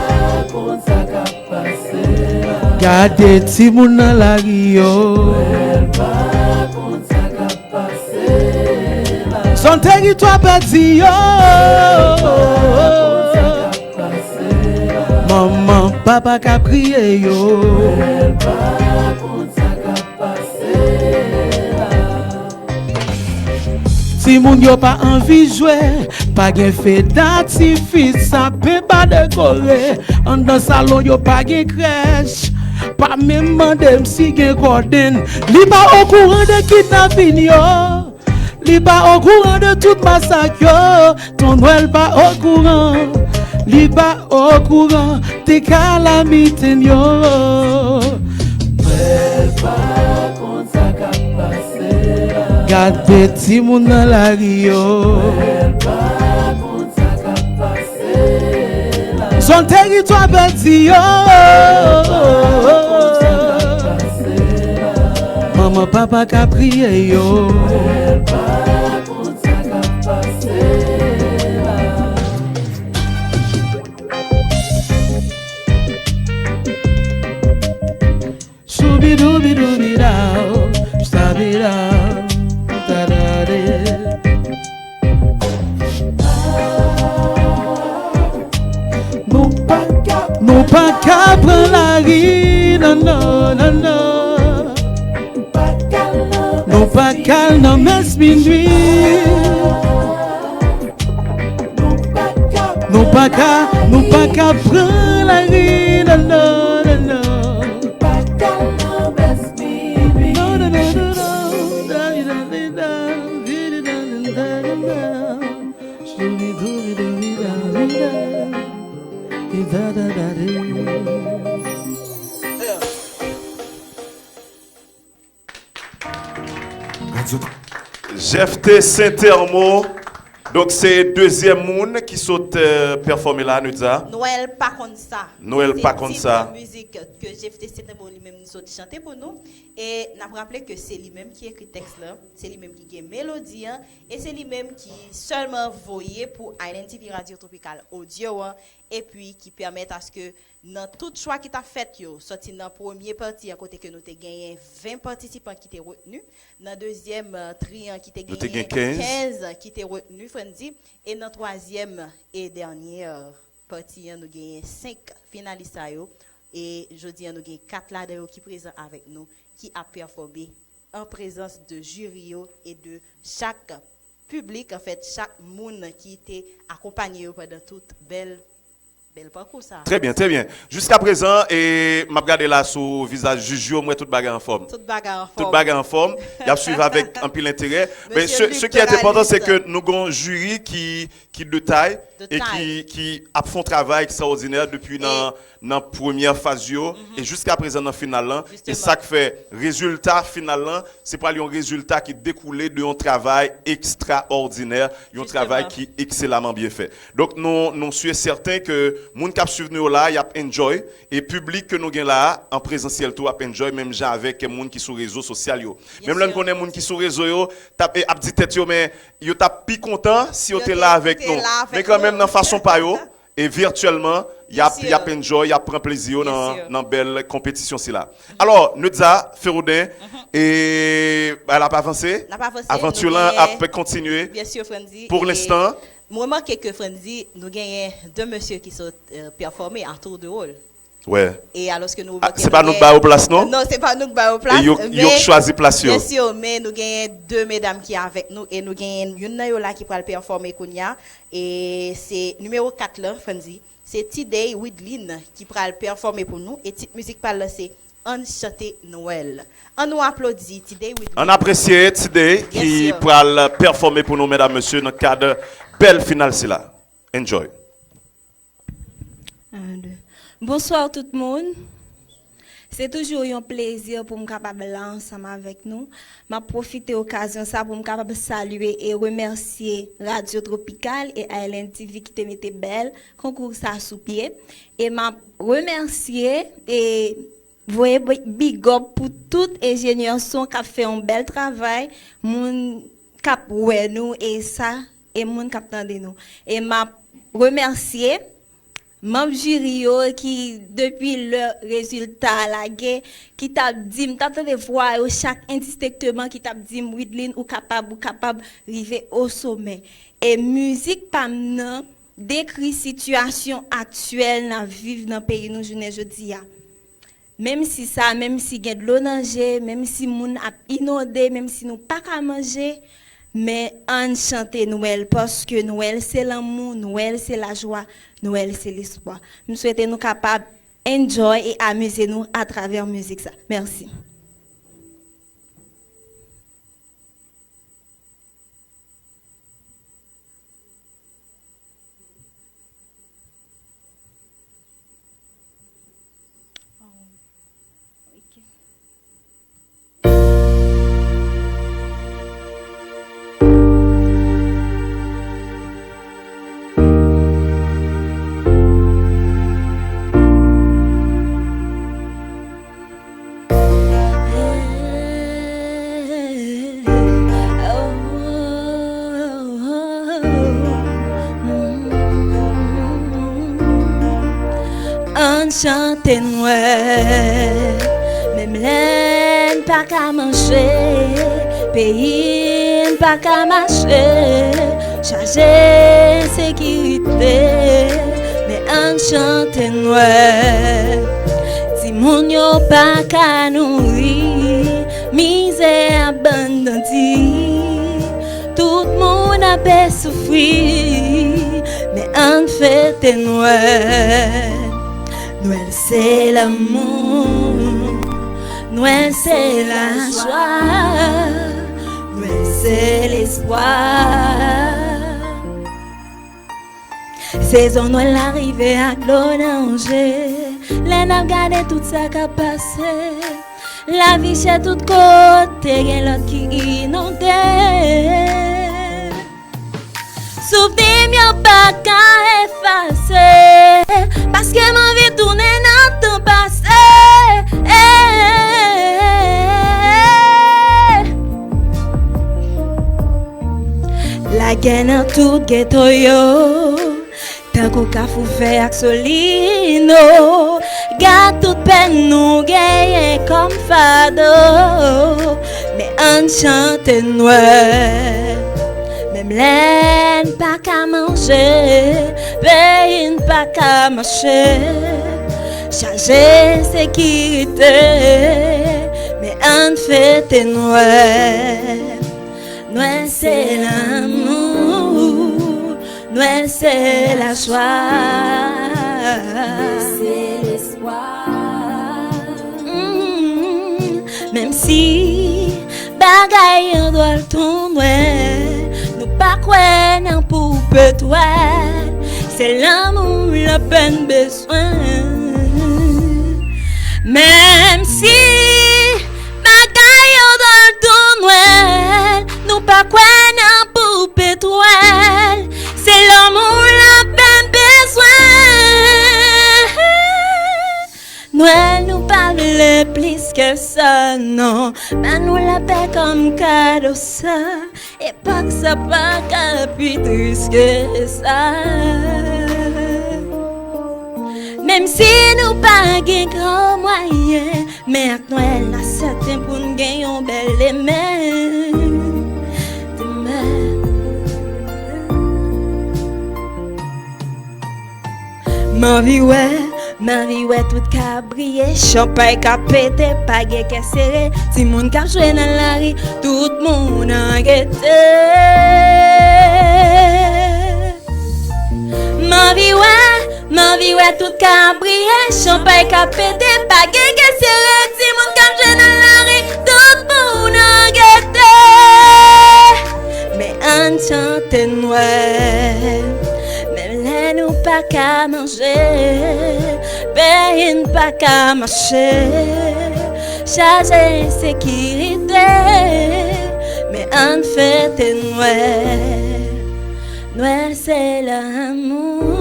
konn sa k ap pase la. Gade timoun nan lari yo. Wè l pa konn sa k ap pase la. Zòn teritwa pèdi yo. Wè l pa konn sa k ap pase la. Manman, papa k ap kriye yo. Wè l pa konn sa k ap pase la. Timoun yo pa anvi jwe, pa gen fedati, fis sapen pa dekore. Anndan salon yo pa gen krèch, pa menm mande m si gen kòdenn. Li pa okouran de kidnapin yo, li pa okouran de tout masak yo. Ton Nwèl pa okouran, li pa okouran de kalamite n yo. Nwèl pa konn sa k ap pase la. Gade timoun nan lari yo. Nwèl pa konn sa k ap pase la. Zòn teritwa pèdi yo. Nwèl pa konn sa k ap pase la. Manman, papa k ap kriye yo. Nwèl pa konn sa k ap pase la. Shooby-dooby-dooby-dow, stabby-dow, da-da-dee. Nou pa ka, nou pa ka pran lari, non, non, non, non. Nou pa ka al nan mès minui. Nou pa ka, nou pa ka pran lari, non, non, non, non. Non, non, non, non, non. Jephté Saint-Hermo, donk se dezyèm moun ki sot, euh, pèfòme la, Nutza. Nwèl pa konn sa. Nwèl pa konn sa. Se tit mizik ke Jephté Saint-Hermo li menm li sot chante pou nou. E n ap raple ke se li menm ki ekri tèks lan, se li menm ki gen melodi an, e se li menm ki sèlman voye pou Island T V Radio Tropical Audio an, epi ki pèmèt aske nan tout chwa ki t ap fèt yo, sòti nan premye pati an kote ke nou te genyen ven patisipan ki te retni, nan dezyèm, eh, tri an ki te genyen kenz ki te retni, Franndy, e nan twazyèm e dènye, eh, pati an nou genyen senk finalis sa yo, e jodi an nou gen kat ladan yo ki prezan avèk nou, ki ap pèfòme an prezans de jiri yo e de chak piblik, anfèt, chak moun ki te akonpanye yo pandan tout bèl, bèl pakou sa. Trè byen, trè byen. Jiska prezan, e m ap gade la sou vizaj jij yo, m wè tout bagay anfòm. Tout bagay anfòm. Tout bagay anfòm. Y ap swiv avèk anpil enterè. Men se, se ki enpòtan, se ke nou gen yon jiri ki, ki de tay e ki, ki ap fè yon travay ekstraòdinè depi nan, nan premyè faz yo e jiska prezan nan final lan. E sa k fè rezilta final lan, se pral yon rezilta ki dekoule de yon travay ekstraòdinè, yon travay ki ekselaman byen fè. Donk, nou, nou si e sèten ke moun k ap swiv nou yo la, y ap enjoy, e piblik ke nou gen la a, an prezansyèl tou, ap enjoy, menm jan avèk moun ki sou rezo sosyal yo. Menm lè n konnen moun ki sou rezo yo, t ap, e, ap di tèt yo, men yo t ap pi kontan si yo te la avèk nou. Men kanmenm, nan fason pa yo, e vityèlman, y ap, y ap enjoy, y ap pran plezi yo nan, nan bèl konpetisyon sila. Alò, Nutza Feroudin, e bagay la ap avanse, avanti lan ap kontinye. Pou lenstan, m remake ke Franndy, nou genyen de mesye ki sot, eh, pèfòme a tour de rôle. Wè. E alòske nou remake, se pa nou k ba yo plas, non? Non, se pa nou k ba yo plas, e yo, yo k chwazi plas yo. Byen si, men nou genyen de medam ki avèk nou, e nou genyen youn nan yo la ki pral pèfòme kounye a, e se nimewo kat lan, Franndy. Se T-Day Widlin ki pral pèfòme pou nou, e tit mizik pa l lan se Ann chante Nwèl. Ann nou aplodi T-Day with Ann apresye T-Day ki pral pèfòme pou nou, medam, mesye, nan kad bèl final sila. Enjoy. Un, deux. Bonswa tout moun. Se toujou yon plezi pou m kapab la ansanm avèk nou. M ap pwofite okazyon sa pou m kapab salye e remèsye Radio Tropical e Island T V ki te mete bèl konkou sa sou pye. E m ap remèsye e voye bi-, big up pou tout enjenyè son k ap fè yon bèl travay, moun k ap wè nou e sa, e moun k ap tande nou. E m ap remèsye manm jiri yo ki, depi lè rezilta a lage, ki t ap di m, t ap tande vwa yo chak endistenkteman, ki t ap di m, "Wideline, ou kapab, ou kapab rive o somè." E mizik pa m nan dekri sitiyasyon aktyèl n ap viv nan peyi nou jounen jodi a. Menm si sa, menm si gen dlo nan je, menm si moun ap inonde, menm si nou pa ka manje, men ann chante Nwèl, paske Nwèl se lanmou, Nwèl se lajwa, Nwèl se lespwa. M swete nou kapab enjoy e amize nou atravè mizik sa. Mèsi. Ann chante Nwèl, menm lè n pa ka manje, peyi n pa ka mache, chaje ensekirite, men ann chante Nwèl. Timoun yo pa ka nouri, mizè ap bann dandi, tout moun ap soufri, men ann fete Nwèl. Nwèl se lanmou, Nwèl se lajwa, Nwèl se lespwa. Sezon Nwèl la rive ak dlo nan je. Lè n ap gade tout sa k ap pase, lavi chè tout kote, gen lòt ki inonde. Souvni m yo pa ka efase, paske m anvi tounen nan tan pase. Lagè nan tout geto yo, tankou Kafou Vè ak Solino. Gad tout pèn nou genyen kòm fado, men ann chante Nwèl. Menm lè n pa ka manje, peyi n pa ka mache, chaje ensekirite, men ann fete Nwèl. Nwèl se lanmou, Nwèl se lajwa. Nwèl se lespwa. Mm, menm si bagay yo dwòl tou nwè, nou pa kwè nan poupe twèl. Se lanmou lapèn bezwen. Menm si bagay yo dwòl tou nwèl, nou pa kwè nan poupe twèl. Se lanmou lapèn bezwen. Nwèl nou pa vle plis ke sa, non. Ban nou lapè kòm kado sa. Epòk sa pa ka pi tris ke sa. Menm si nou pa gen gran mwayen, men ak Nwèl la sèten pou n gen yon bèl demen. Demen. M anvi wè, m anvi wè tout ka briye, chanpay k ap pete, pa gen kè sere, timoun k ap jwe nan lari, tout moun an gete. M anvi wè, m anvi wè Tout ka briye, chanpay ka pete, pa gen kè sere, timoun k ap jwe nan lari, tout moun an gete. Men ann chante Nwèl, menm lè nou pa ka manje, peyi n pa ka mache, chaje ensekirite, men ann fete Nwèl. Nwèl se lanmou,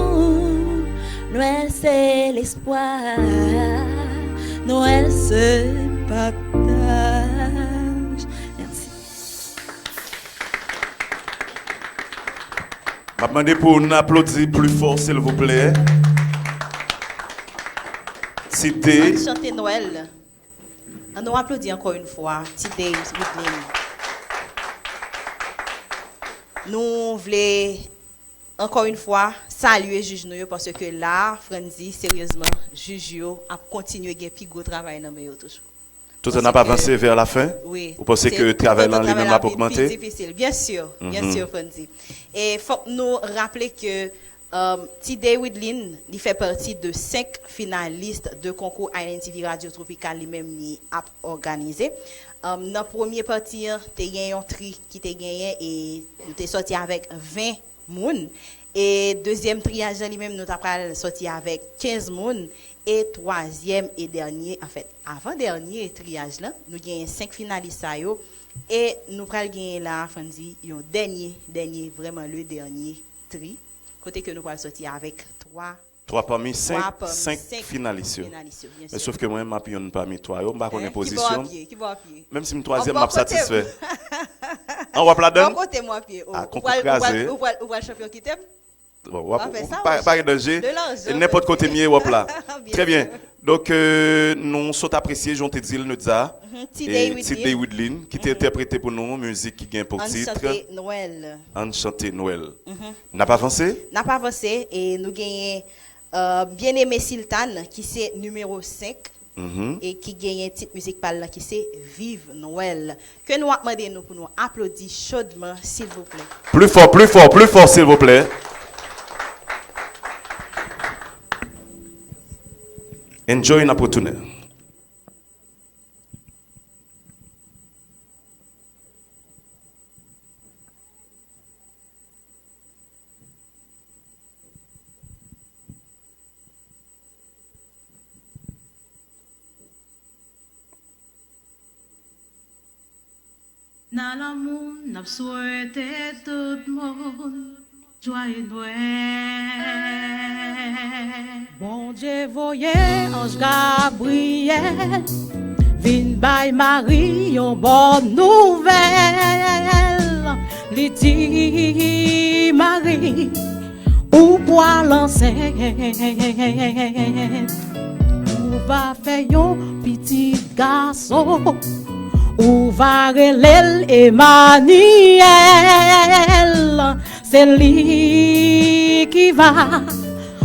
Nwèl se lespwa, Nwèl se pataj. Mèsi. M ap mande pou n aplodi pli fò, silvouplè. Ti Day. Ann chante Nwèl. Ann nou aplodi ankò yon fwa Ti Day Widlin. Nou vle ankò yon fwa salye jij nou yo, paske la, Frandy, seryezman, jij yo ap kontinye gen pi gwo travay nan men yo toujou. Tout an ap avanse vè la fen? Wi. Ou panse ke travay lan li menm l ap ogmante? Pi difisil. Byen si, byen si, Frandy. E fòk nou raple ke, um, Ti Day Widlin, li fè pati de senk finalis de konkou I N T V Radio Tropical li menm li ap òganize. Um, nan premye pati an, te gen yon tri ki te genyen e nou te sòti avèk ven moun. E dezyèm triyaj lan li menm, nou ta pral sòti avèk kenz moun. E twazyèm e dènye, anfèt, avan dènye triyaj lan, nou genyen senk finalis sa yo. E nou pral genyen la, Frandy, yon dènye, dènye, vrèman le dènye tri. Kote ke nou pral sòti avèk twa, twa pami senk, twa pami senk finalis yo. Men sòf ke mwen, m ap yonn pami twa yo, m pa konnen pozisyon m. Ki bò w ap ye? Ki bò w ap ye? Menm si m twazyèm, m ap satisfè. An, w ap ladan l? Bò kote m w ap ye? Ah, konkou kraze. Ou pral, ou pral, ou pral chanpyon kite m? Bon, w ap, pa, pa gen danje. E nenpòt kote m ye, w ap la. Trè byen. Donk, euh, nou sot apresye, jan w te di l, Nutza, Ti Day Widlin, ki te entèprete pou nou mizik ki gen pou tit Ann chante Nwèl. Ann chante Nwèl. N ap avanse? N ap avanse e nou genyen, euh, Bien-Aimé Sultan, ki se nimewo senk. E ki genyen tit mizik pa l lan ki se Viv Nwèl. Ke nou ap mande nou pou nou aplodi chodman, silvouplè. Pli fò, pli fò, pli fò, silvouplè. Enjoy, n ap retounen. Nan lanmou, n ap swete tout moun jwaye Nwèl. Bondye voye anj Gabriyèl vin bay Mari yon bòn nouvèl. Li di Mari, ou pral ansent, ou va fè yon pitit gason, ou va rele l Emanyèl. Se li ki va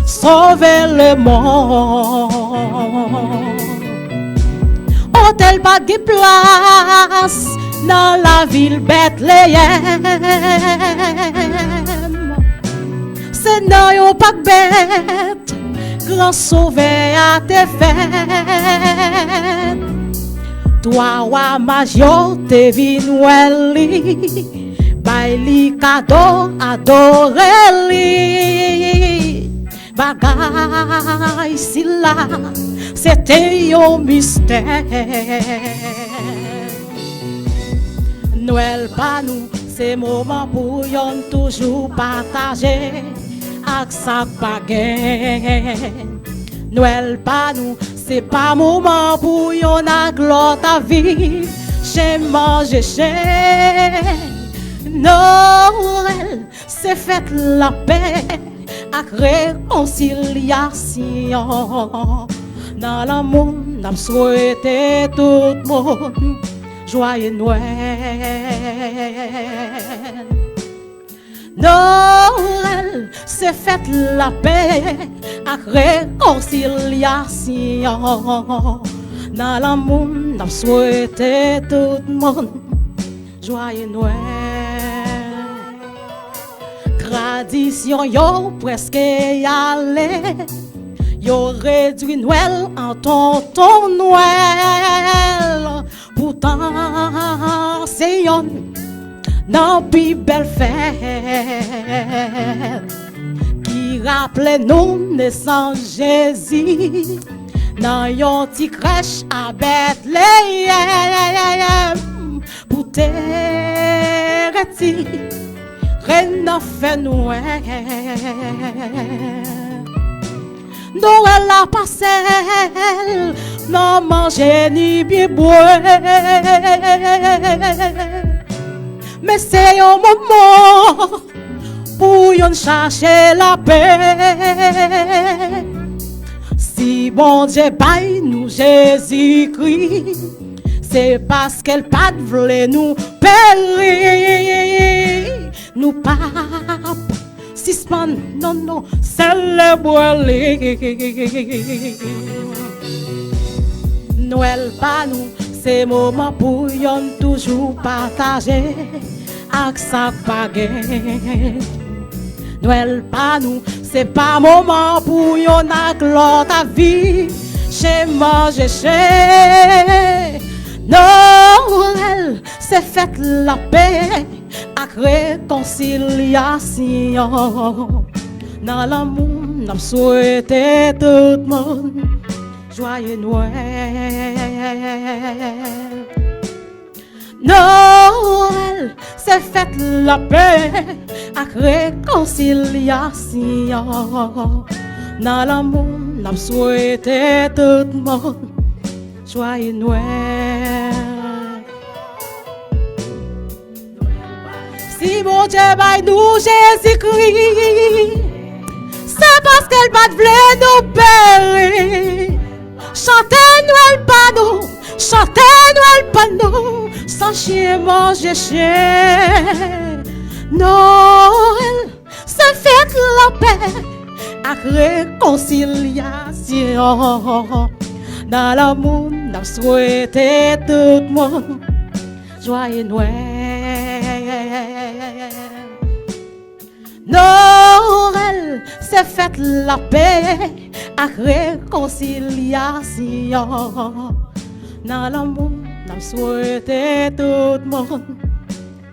sove lemonn. Otèl pa t gen plas nan lavil Betleyèm. Se nan yon pak bèt Gran Sovè a te fèt. Twa wa maj yo te vin wè li, bay li kado, adore li. Bagay sila, se te yon mistè. Nwèl pa nou, se moman pou yonn toujou pataje ak sa k pa gen. Nwèl pa nou, se pa moman pou yonn ak lòt ap viv chen manje chen. Nwèl se fèt lapè ak rekonsilyasyon. Nan lanmou, n ap swete tout moun jwaye Nwèl. Nwèl se fèt lapè ak rekonsilyasyon. Nan lanmou, n ap swete tout moun jwaye Nwèl. Tradisyon yo prèske ale, Yo redwi Nwèl an tonton Nwèl. Poutan se yonn nan pi bèl fèt ki raple nou nesans Jezi nan yon ti krèch a Bètleyèm pou te retire nan fè nwè. Nwèl la pa sèl nan manje ni byen bwè, men se yon moman pou youn chache lapè. Si Bondye bay nou Jezikri, se paske l pa t vle nou peri. Nou p ap sispann, non, non, selebre li. Nwèl pa nou, se moman pou yonn toujou pataje ak sa k pa gen. Nwèl pa nou, se pa moman pou yonn ak lòt ap viv chen manje chen. Nwèl se fèt lapè ak rekonsilyasyon. Nan lanmou, n ap swete tout moun jwaye Nwèl. Nwèl se fèt lapè ak rekonsilyasyon. Nan lanmou, n ap swete tout moun jwaye Nwèl. Si Bondye bay nou Jezikri, se paske l pa t vle nou peri. Chante Nwèl pa nou, chante Nwèl pa nou, san chen manje chen. Nwèl se fèt lapè ak rekonsilyasyon. Nan lanmou, n ap swete tout moun jwaye Nwèl. Nwèl se fèt lapè ak rekonsilyasyon. Nan lanmou, n ap swete tout moun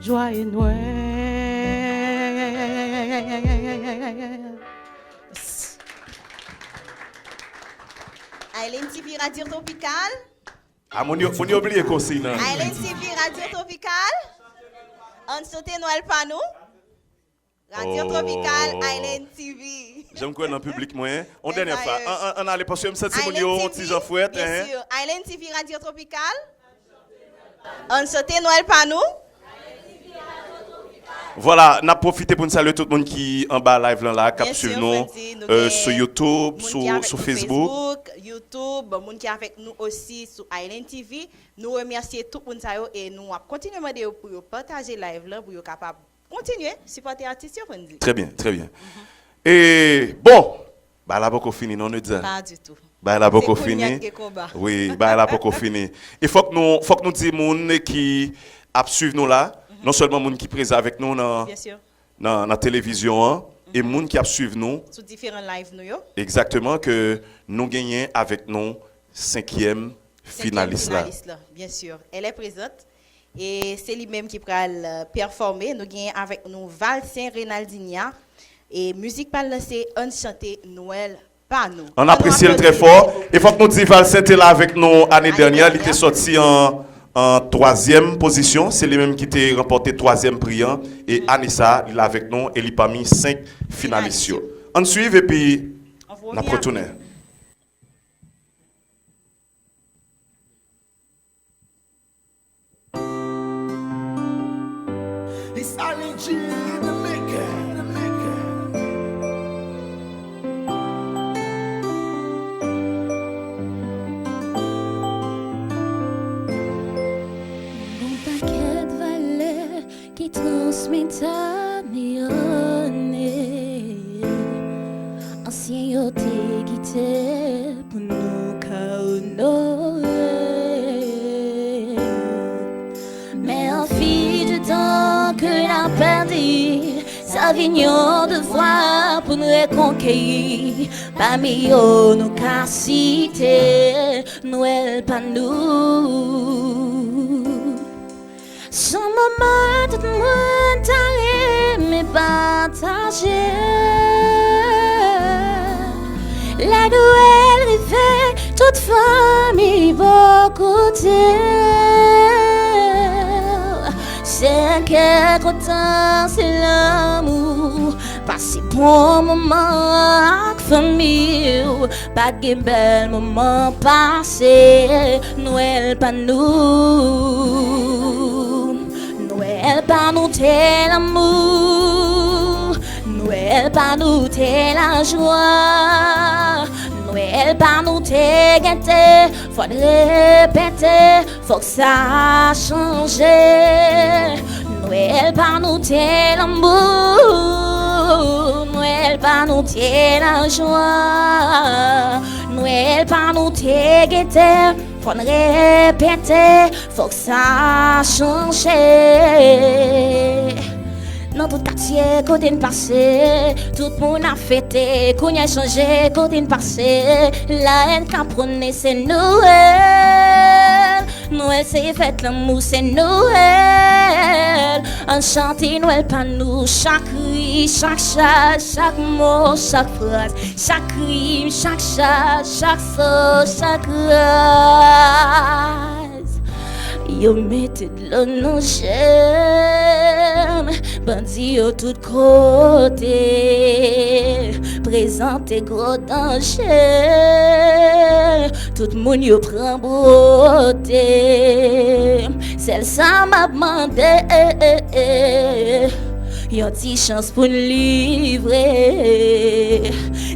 jwaye Nwèl. Island T V Radio Tropical. Ah, moun yo, moun yo bliye konsiy nan. Island T V Radio Tropical. Ann chante Nwèl pa nou. Radio Tropical, Island T V. Jan m kwè nan piblik mwen. On dènyè fwa. Ann ale paske m santi moun yo yon ti jan frèt. Island T V Radio Tropical. Ann chante Nwèl pa nou. Vwala, n ap pwofite pou n salye tout moun ki anba live lan la, k ap swiv nou sou YouTube, sou Facebook. YouTube, moun ki avèk nou osi sou Island T V. Nou remèsye tout moun sa yo e nou ap kontinye mande yo pou yo pataje live lan pou yo kapab kontinye sipòte atis yo, Fondy. Trè byen, trè byen. E bon, bagay la poko fini non, Nedza. Pa ditou. Bagay la poko fini. Wi, bagay la poko fini. E fòk nou fòk nou di moun ki ap swiv nou la, non sèlman moun ki prezan avèk nou nan nan, nan televizyon an, e moun ki ap swiv nou. Sou diferan live nou yo. Egzakteman, ke nou genyen avèk nou senkyèm finalis la. Byen si. Elle est présente. E se li menm ki pral pèfòme. Nou genyen avèk nou Valsen Renaldinia. E mizik pa l lan se Ann chante Nwèl pa nou. Ann apresye l trè fò. E fòk nou di Valsen te la avèk nou ane dènyè. Li te sòti an an twazyèm pozisyon. Se li menm ki te ranpòte twazyèm pri an. E ane sa a, li la avèk nou e li pami senk finalis yo. Ann swiv epi n ap retounen. It's Island G in the making. Gon pakèt valè ki transmèt ane ane. Ansyen yo te kite pou nou ka onore. Men anfil de tan ke n ap pèdi, sa Avignon de vwa pou n rekonkeri. Pami yo nou ka site Nwèl pa nou. Se yon moman tout moun ta renmen pataje. Lè Nwèl rive, tout fanmi bò kote w. Se kè kontan, se lanmou. Pase bon moman ak fanmi w. Pa t gen bèl moman pase. Nwèl pa nou. Nwèl pa nou te lanmou. Nwèl pa nou te lajwa. Nwèl pa nou te gete. Fò n repete. Fòk sa chanje. Nwèl pa nou te lanmou. Nwèl pa nou te lajwa. Nwèl pa nou te gete. Fò n repete. Fòk sa chanje. Nan tout katye kote n pase, tout moun ap fete. Kounye a chanje kote n pase. La haine ka pwone se Nwèl. Nwèl se fèt lanmou, se Nwèl. Ann chante Nwèl pa nou. Chak ri, chak chay, chak mo, chak fraz. Chak krim, chak chay, chak so, chak raz. Yo mete dlo nan je m. Bandi yo tout kote. Prezante gwo danje. Tout moun yo pran bwote. Sèl sa m ap mande, yon ti chans pou n livre.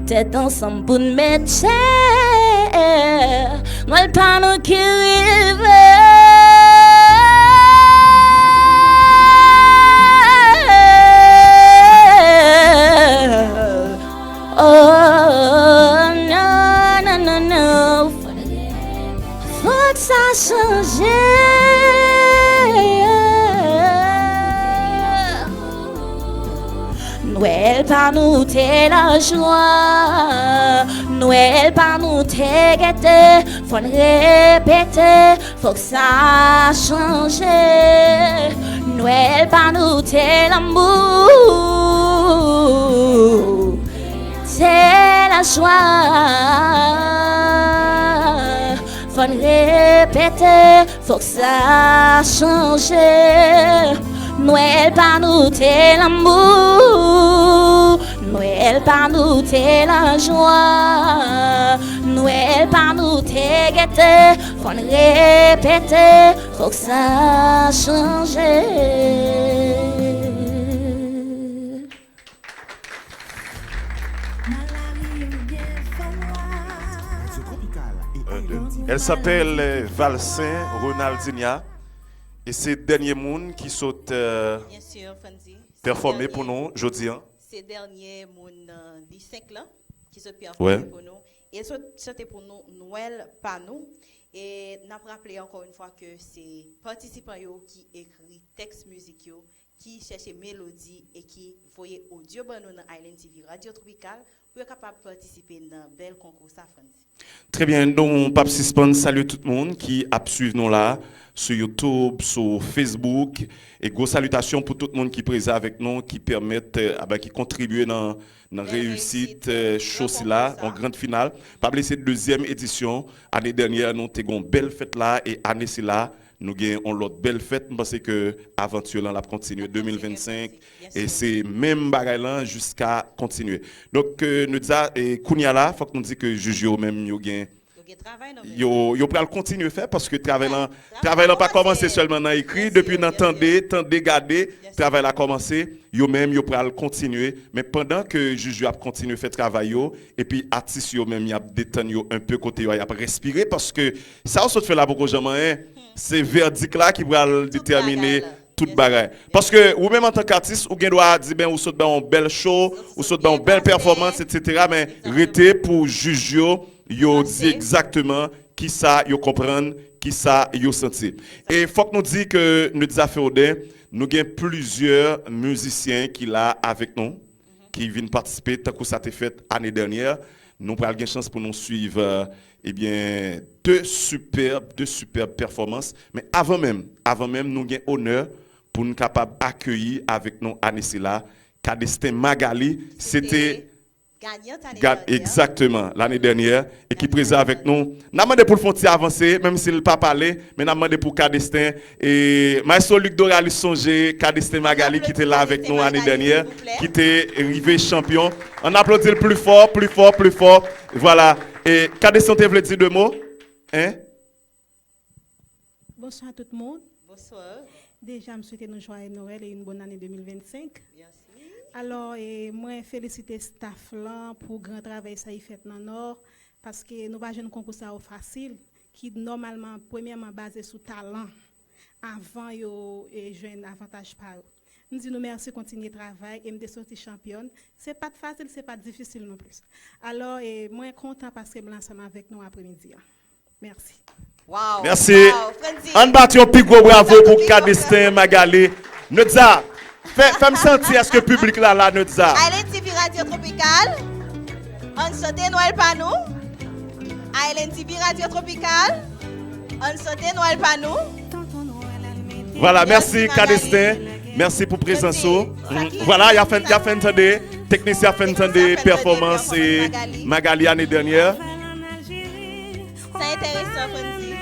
Tèt ansanm pou n mete. Nwèl pa nou ki rive. Oh, non, non, non, non. Fòk sa chanje. Nwèl pa nou te lajwa. Nwèl pa nou te gete. Fò n repete. Fòk sa chanje. Nwèl pa nou te lanmou, te lajwa. Fò n repete, fòk sa chanje. Nwèl pa nou te lanmou, Nwèl pa nou te lajwa, Nwèl pa nou te gete. Fò n repete, fòk sa chanje. Elle s'appelle, euh, Valcin Ronaldinha. E se dènye moun ki sot, euh, pèfòme pou nou jodi a. Se dènye moun nan li senk lan ki sot pèfòme pou nou. E l sot chante pou nou Nwèl pa nou. E n ap raple ankò yon fwa ke se patisipan yo ki ekri tèks mizik yo, ki chèche melodi e ki voye odyo ban nou nan Island T V Radio Tropical pou yo kapab patisipe nan bèl konkou sa, Frandy. Trè byen, nou p ap sispann salye tout moun ki ap swiv nou la, sou YouTube, sou Facebook. E gwo salitasyon pou tout moun ki prezan avèk nou, ki pèmèt, eh, a ben, ki kontribye nan, nan reyisit, eh, cho sila, yon gran final. Pa bliye se dezyèm edisyon. Ane dènyè, nou te gen yon bèl fèt la, e ane sila, nou gen yon lòt bèl fèt. M panse ke avanti lan l ap kontinye de mil vennsenk. E se menm bagay lan jiska kontinye. Donk, eh, nou di sa, e kounye a la, fòk nou di ke jij yo menm, yo gen, yo, yo pral kontinye fè, paske travay lan, travay lan pa kòmanse sèlman nan ekri, depi nan tande, tande, gade, travay la kòmanse, yo menm, yo pral kontinye. Men pandan ke jij yo ap kontinye fè travay yo, epi atis yo menm, y ap detann yo enpe kote yo, y ap respire, paske sa w sot fè la poko janm anyen. Se vèdik la ki pral detèmine tout bagay. Paske ou menm antank atis, ou gen dwa di, ben, ou sot ban yon bèl cho, ou sot ban yon bèl pèfòmans, etsetera, men rete pou jij yo, yo di egzakteman kisa yo konprann, kisa yo santi. E fòk nou di ke Nedza Feoden, Nou gen plizyè mizisyen ki la avèk nou, ki vin patisipe, tankou sa te fèt ane dènyè. Nou pral gen chans pou nou swiv, euh, ebyen, de sipèb, de sipèb pèfòmans. Men avan menm, avan menm, nou gen onè pou n kapab akeyi avèk nou ane sila, Kadestin Magalie. Se te Ganyan ane dènyè. Egzakteman, lane dènyè, e ki prezan avèk nou. N ap mande pou l fè yon ti avanse, menm si l pa pale, men n ap mande pou Kadestin. E Maestro Luc Doralus sonje Kadestin Magalie ki te la avèk nou ane dènyè, ki te rive chanpyon. Ann aplodi l pli fò, pli fò, pli fò. Vwala. E Kadestin, w te vle di de mo? Hein? Bonswa tout moun. Bonswa. Deja, m swete nou jwaye Nwèl e yon bòn ane de mil vennsenk. Mèsi. Alò, e, mwen felisite staff lan pou gran travay sa ki fèt nan Nò, paske nou pa jwenn konkou sa yo fasil, ki nòmalman, premyèman, baze sou talan, avan yo, e, jwenn avantaj pa yo. M di nou mèsi, kontinye travay, e m te soti chanpyòn. Se pa t fasil, se pa t difisil non plis. Alò, e, mwen kontan paske m la ansanm avèk nou apremidi a. Mèsi. Wow. Mèsi. Wow, Frantzy. Ann bat yon pi gwo bravo pou Kadestin Magalie. Nedza, fè, fè m santi èske piblik la la, Nedza. Island T V Radio Tropical. Ann chante Nwèl pa nou. Island T V Radio Tropical. Ann chante Nwèl pa nou. Vwala, mèsi Kadestin. Mèsi pou prezans ou. Vwala, y ap fè, y ap fè n tande, teknisyen ap fè n tande pèfòmans e Magalie ane dènyè. Sa enteresan, Frantzy.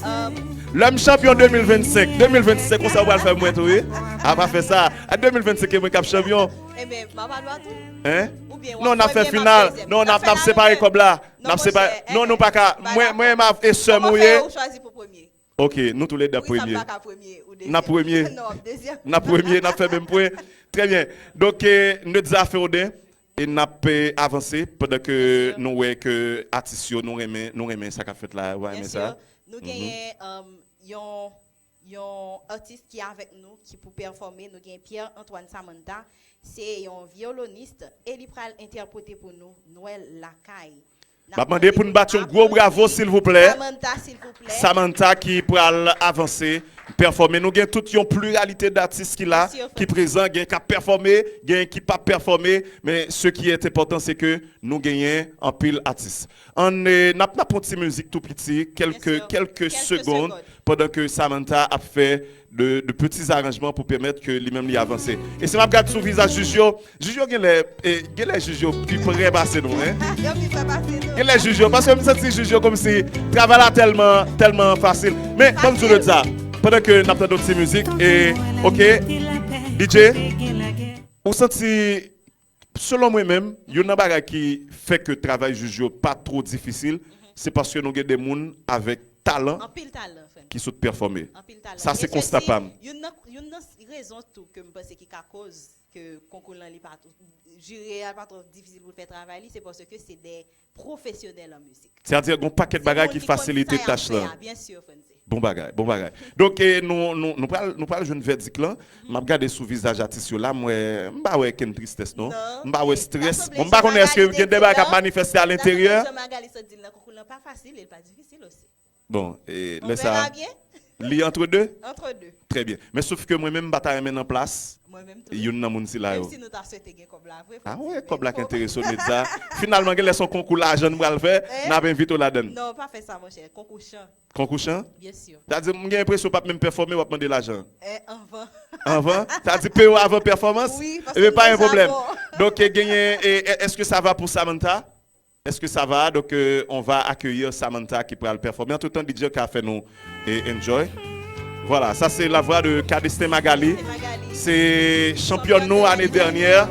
Um, Lè m chanpyon de mil vennsenk, de mil vennsenk, konsa w pral fè mwen tou, wi. A pa fè sa. A de mil vennsenk, e mwen k ap chanpyon. Ebyen, m ap adwa tou. Hein? Non, n ap fè final. Non, n ap, n ap separe kòb la. N ap separe. Non, nou pa ka. Mwen, mwen, m ap, e sè m ou ye. Ou chwazi pou premye. Ok, nou toulède ap premye. N ap premye. N ap premye, n ap fè menm pwen. Trè byen. Donk, e, Nedza Feoden, e n ap, e, avanse pandan ke nou wè ke atis yo, nou renmen, nou renmen sa k ap fèt la, ou pa renmen sa? Byen si. Nou genyen, um, yon, yon atis ki avèk nou, ki pou pèfòme. Nou gen Pierre Antoine Samantha. Se yon vyolonis e li pral entèprete pou nou Nwèl Lakay. M ap mande pou n bat yon gwo bravo, silvouplè. Samantha, silvouplè. Samantha ki pral avanse, pèfòme. Nou gen tout yon pliralite datis ki la, ki prezan, gen k ap pèfòme, gen ki p ap pèfòme, men ce qui est important, c'est que nou genyen anpil atis. Ann, e, n ap, n ap pran ti mizik tou piti, kèlke, kèlke segonn, pandan ke Samantha ap fè de, de peti zaranjman pou pèmèt ke li menm li avanse. E si m ap gad sou vizaj jij yo, jij yo genlè, e, genlè jij yo pi prè pase nou, en. Yo pi prè pase nou. Genlè jij yo, paske m santi jij yo kòmsi travay la tèlman, tèlman fasil. Men, ban m di w Nedza, pandan ke n ap tande yon ti mizik, e, ok, D J, ou santi Selon mwen menm, youn nan bagay ki fè ke travay jij yo pa two difisil, se paske nou gen de moun avèk talan ki sot pèfòme. Sa se konsta pa m. Youn nan, youn nan rezon tou ke m panse ki ka koz ke konkou lan li pa two, jiri a pa two difisil pou l fè travay li, se paske se de pwofesyonèl an mizik. Sètadi, gon pakèt bagay ki fasilite tach lan. Byen si, Frantzy. Bon bagay, bon bagay. Donk, e, nou, nou, nou pral, nou pral jwenn vèdik lan. M ap gade sou vizaj atis yo la, m wè, m pa wè kenn tristès, non. M pa wè strès. Bon, m pa konnen èske gen de bagay k ap manifeste alenteryè. Jan Magalie sot di l nan konkou lan pa fasil, e l pa difisil osi. Bon, e, lè sa, li antre de? Antre de. Trè byen. Men sof ke mwen menm, m pa ta renmen nan plas youn nan moun sila yo. Menm si nou ta swete gen kòb la vre, Frantzy. A wè, kòb la k enterese w, Nedza. Finalman, genlè se yon konkou lajan n pral fè, n ap envite w ladann. Non, pa fè sa, monchè. Konkou chan. Konkou chan? Byen si. Sa di, m gen enpresyon w p ap menm pèfòme, w ap mande lajan. E, anvan. Anvan? Sa di, peye w avan pèfòmans? Wi, paske m bezwen sa bon. Ebyen, pa gen pwoblèm. Donk, e, genyen, e, e, est-ce que ça va pour Samantha? Est-ce que ça va? Donc, euh, on va accueillir Samantha ki pral pèfòme. Antretan, D J ka fè nou, e, enjoy. Voilà, ça c'est la voix de Kadestin Magalie. Se chanpyòn nou ane dènyè.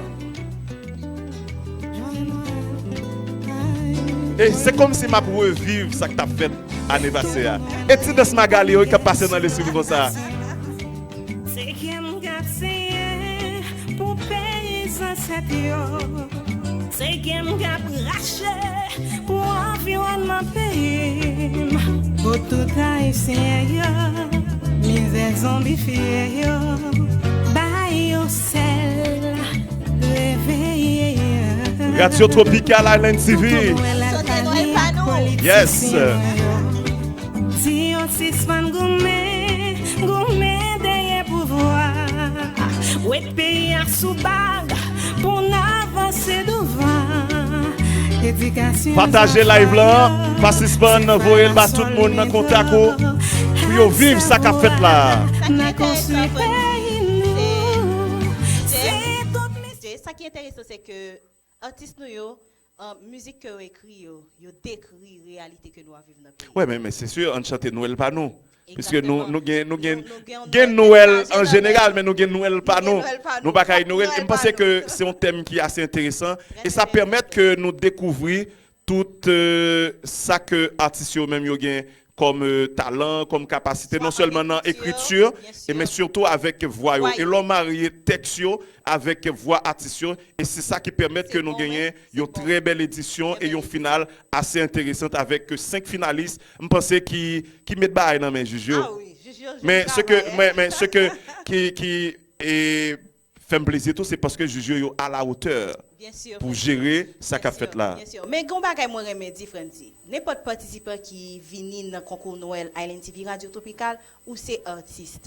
E se kòmsi m ap reviv sa k t ap fèt ane pase a. E ti dans Magalie yo k ap pase nan lespri m konsa. Se kè m k ap senyen pou peyi zansèt yo. Se kè m k ap rache pou anviwònman peyi m. Pou tout Ayisyen yo, mizè zonbifye yo, ba yo sèl, reveye yo. Radio Tropical Island T V. Pou tout Nwèl la, politisyen yo. Yes. Di yo sispann goumen, goumen dèyè pouvwa. Sou bag pou n avanse douvan. Edikasyon. Pataje live lan, pa sispann voye l ba tout moun nan kontak ou pou yo viv sa k ap fèt la. N a konstwi peyi nou. Se tout. Sa ki enteresan, se ke atis nou yo, an, mizik ke yo ekri yo, yo dekri reyalite ke nou ap viv nan peyi. Wè, men, men se si, ann chante Nwèl pa nou. Piske nou, nou gen, nou gen, gen Nwèl an jeneral, men nou gen Nwèl pa nou. Nou pa ka inyore l. E m panse ke se yon tèm ki ase enteresan. E sa pèmèt ke nou dekouvri tout, euh, sa ke atis yo menm yo gen kòm, euh, talan, kòm kapasite, non sèlman nan ekriti, e men sitou avèk vwa yo. E lè w marye tèks yo avèk vwa atis yo, e se sa ki pèmèt ke nou genyen yon trè bèl edisyon e yon final ase enteresan avèk senk finalis, m panse, ki, ki met bagay nan men jij yo. Men se ke, men, men se ke, ki, ki, e, fè m plezi tou, se paske jij yo, yo alawotè pou jere sa k ap fèt la. Byen si, byen si. Men gen yon bagay mwen renmen di, Frandzy. Nenpòt patisipan ki vini nan konkou Nwèl Island T V Radio Tropical, ou se atis.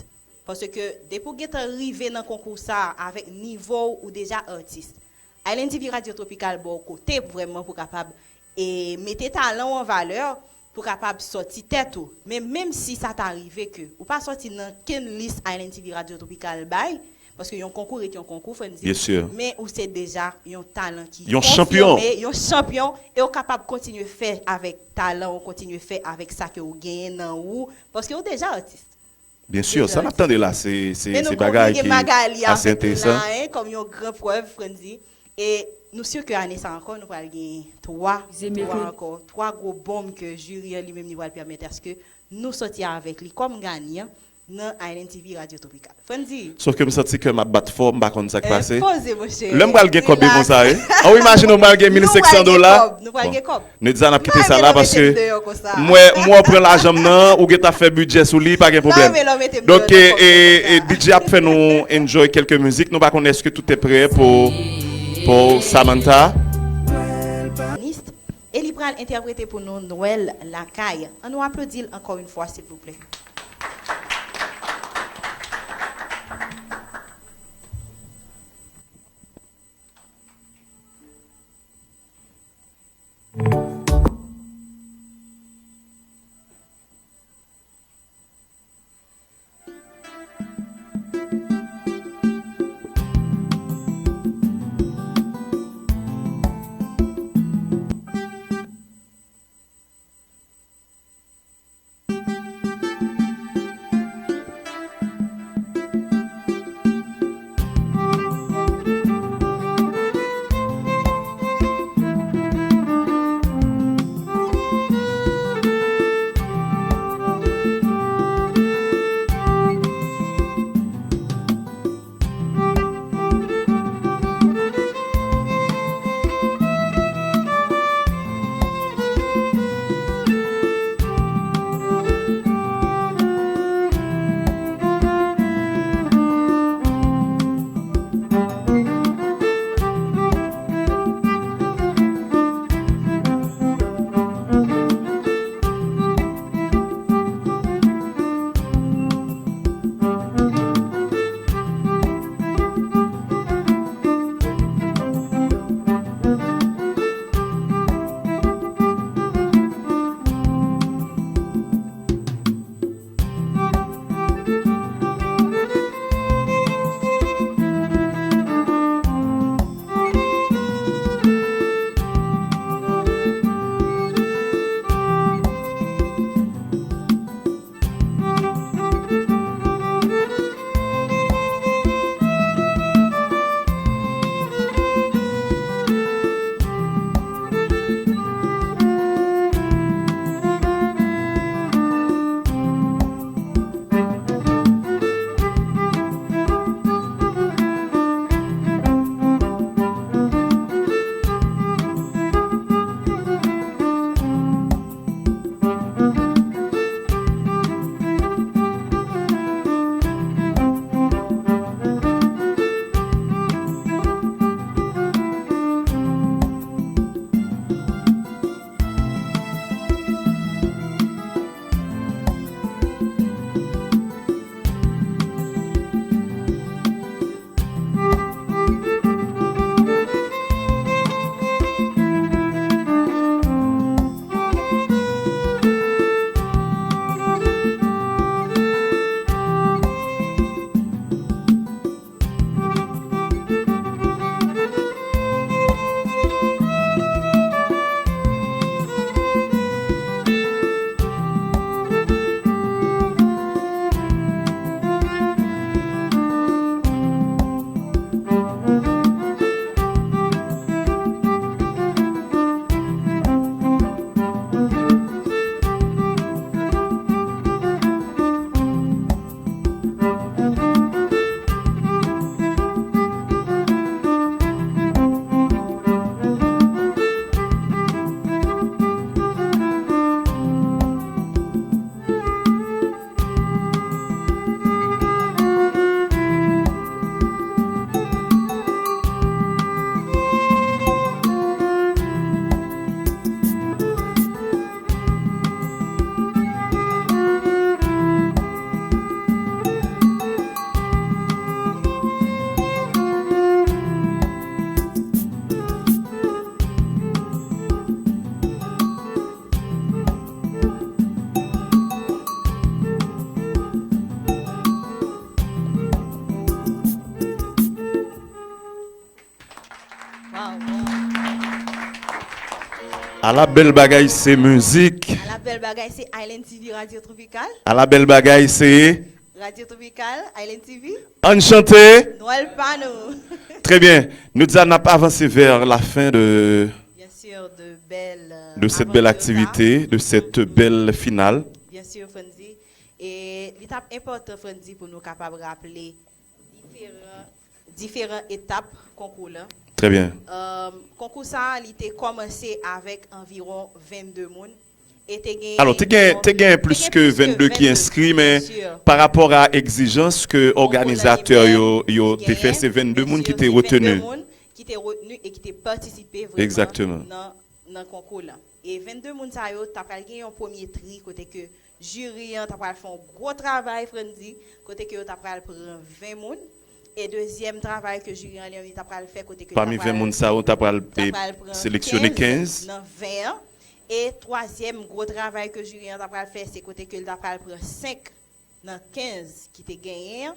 Paske depi w gentan rive nan konkou sa a, avèk nivo w, ou deja atis. Island T V Radio Tropical ba w kote vrèman pou kapab, e, mete talan w an valè, pou kapab sòti tèt ou. Men menm si sa ta rive ke ou pa sòti nan kenn lis Island T V Radio Tropical bay, paske yon konkou ret yon konkou, Frandzy. Byen si. Men ou se deja yon talan ki konfime, yon chanpyon, e w kapab kontinye fè avèk talan w, kontinye fè avèk sa ke w genyen nan ou, paske w deja atis. Byen si, sa n ap tande la, se, se, se bagay ki ase enteresan. Kòm yon gran prèv, Frandzy. E nou si ke ane sa ankò, nou pral gen twa, twa ankò, twa gwo bonm ke jiri an li menm li pral pèmèt aske nou sòti avèk li kòm ganyan nan Island T V Radio Tropical. Frandzy. Sof ke m santi kè m ap bat fò, m pa konn sa k pase. Poze, monchè. Lè m pral gen kòb e konsa, wi. An, w imajine w pral gen mil senk san dola. Nou pral gen kòb. Nedza, n ap kite sa la paske m wè, m wè w pran lajan m nan, ou gentan fè bidjè sou li, pa gen pwoblèm. Donk, e, e, e, D J ap fè nou enjoy kèlke mizik. Nou pa konnen èske tout est prêt pou, pou Samantha. E li pral entèprete pou nou Nwèl Lakay. Ann nou aplodi l ankò yon fwa, silvouplè. Wow, wow. Ala bèl bagay se mizik. Ala bèl bagay se Island T V Radio Tropical. Ala bèl bagay se Radio Tropical, Island T V. Ann chante. Nwèl pa nou. Très bien. Nou deja n ap avanse vers la fin de, Bien sûr, de belles, euh, de cette belle aventures-là. Activité, de cette belle finale. Bien sûr, Frandy. E li t ap enpòtan, Frandy, pou nou kapab raple diferan, diferan etap konkou la. Très bien. Euh, konkou sa a, li te kòmanse avèk anviwon vennde moun. E te gen, alò, te gen, te gen plis ke vennde ki enskri, men pa rapò a egzijans ke òganizatè yo, yo te fè, se vennde moun ki te retenu. Ki te retenu e ki te patisipe vrèman nan, nan konkou la. E vennde moun sa yo, ta pral gen yon premye tri kote ke jiri an ta pral fè yon gwo travay, Frandy, kote ke yo ta pral pran ven moun. E dezyèm travay ke jiri an li menm li ta pral fè, kote ke li ta pral pran, pami ven moun sa yo, ta pral, ta pral pran seleksyone kenz nan ven an. E twazyèm gwo travay ke jiri an ta pral fè, se kote ke li ta pral pran senk nan kenz ki te genyen an.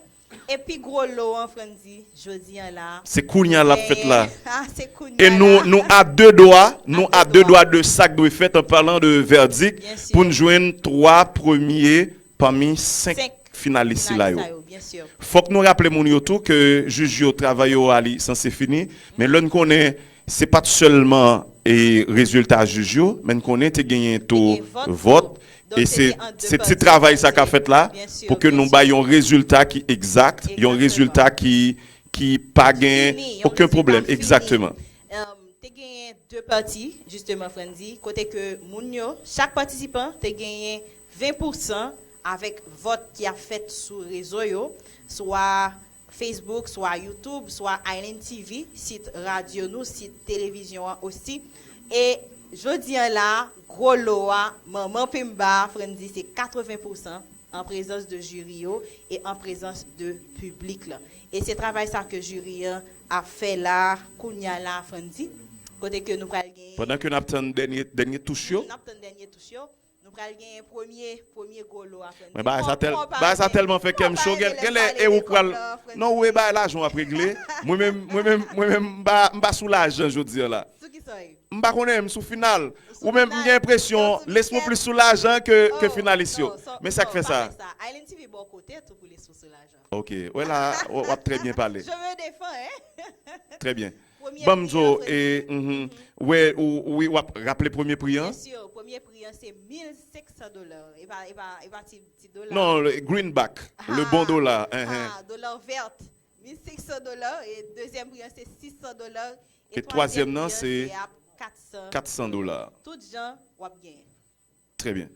E pi gwo lo an, Frandy, jodi an la, se kounye a l ap fèt la. Ah, se kounye a la. E nou, nou a de dwa, nou a de dwa de sa k dwe fèt, an palan de vèdik, pou n jwenn twa premye pami senk finalis sila yo. Fòk nou raple moun yo tou ke jij yo, travay yo a li sanse fini, men lè n konnen se pa t sèlman, e, rezilta jij yo, men n konnen te genyen tou vòt, e se, se ti travay sa k ap fèt la pou ke nou bay yon rezilta ki egzak, yon rezilta ki, ki pa gen okenn pwoblèm. Egzakteman. Te genyen de pati, jisteman, Frandy, kote ke moun yo, chak patisipan te genyen ven pousan avèk vòt ki ap fèt sou rezo yo, swa Facebook, swa YouTube, swa Island T V, sit radyo nou, sit televizyon an osi. E jodi an la, gwo lo a, manman penba a, Frandy, se katreven pousan an prezans de jiri yo e an prezans de piblik la. E se travay sa ke jiri an ap fè la, kounye a la, Frandy, kote ke nou pral gen. Pandan ke n ap tann dènye, dènye touch yo. N ap tann dènye touch yo. Nou pral gen premye, premye gwo lo a, Frandy. Men bagay sa tèl-, bagay sa tèlman fè kè m cho, gen, genlè e ou k pral, non, ou e bagay lajan w ap regle. Mwen menm, mwen menm, mwen menm, m pa, m pa sou lajan jodi an la. Sou ki sa w ye? M pa konnen, m sou final. Ou menm, m gen enpresyon, lespri w plis sou lajan ke, ke finalis yo. Men sa k fè sa. Island T V bò kote tou pou lespri sou lajan. Ok, wè la, w, w ap trè byen pale. Je me défends, hein? Trè byen. Ban m di w, e, mhm. Wè, ou, ou, w ap raple premye pri an? Bien sûr, premye pri an se mil senk san dola. E pa, e pa, e pa ti, ti dola. Non, le greenback, le bon dola, hein, hein. Ah, dola vèt. Mil senk san dola. E dezyèm pri an se sis san dola. E twazyèm nan se kat san dola. Tout jan, w ap genyen. Trè byen.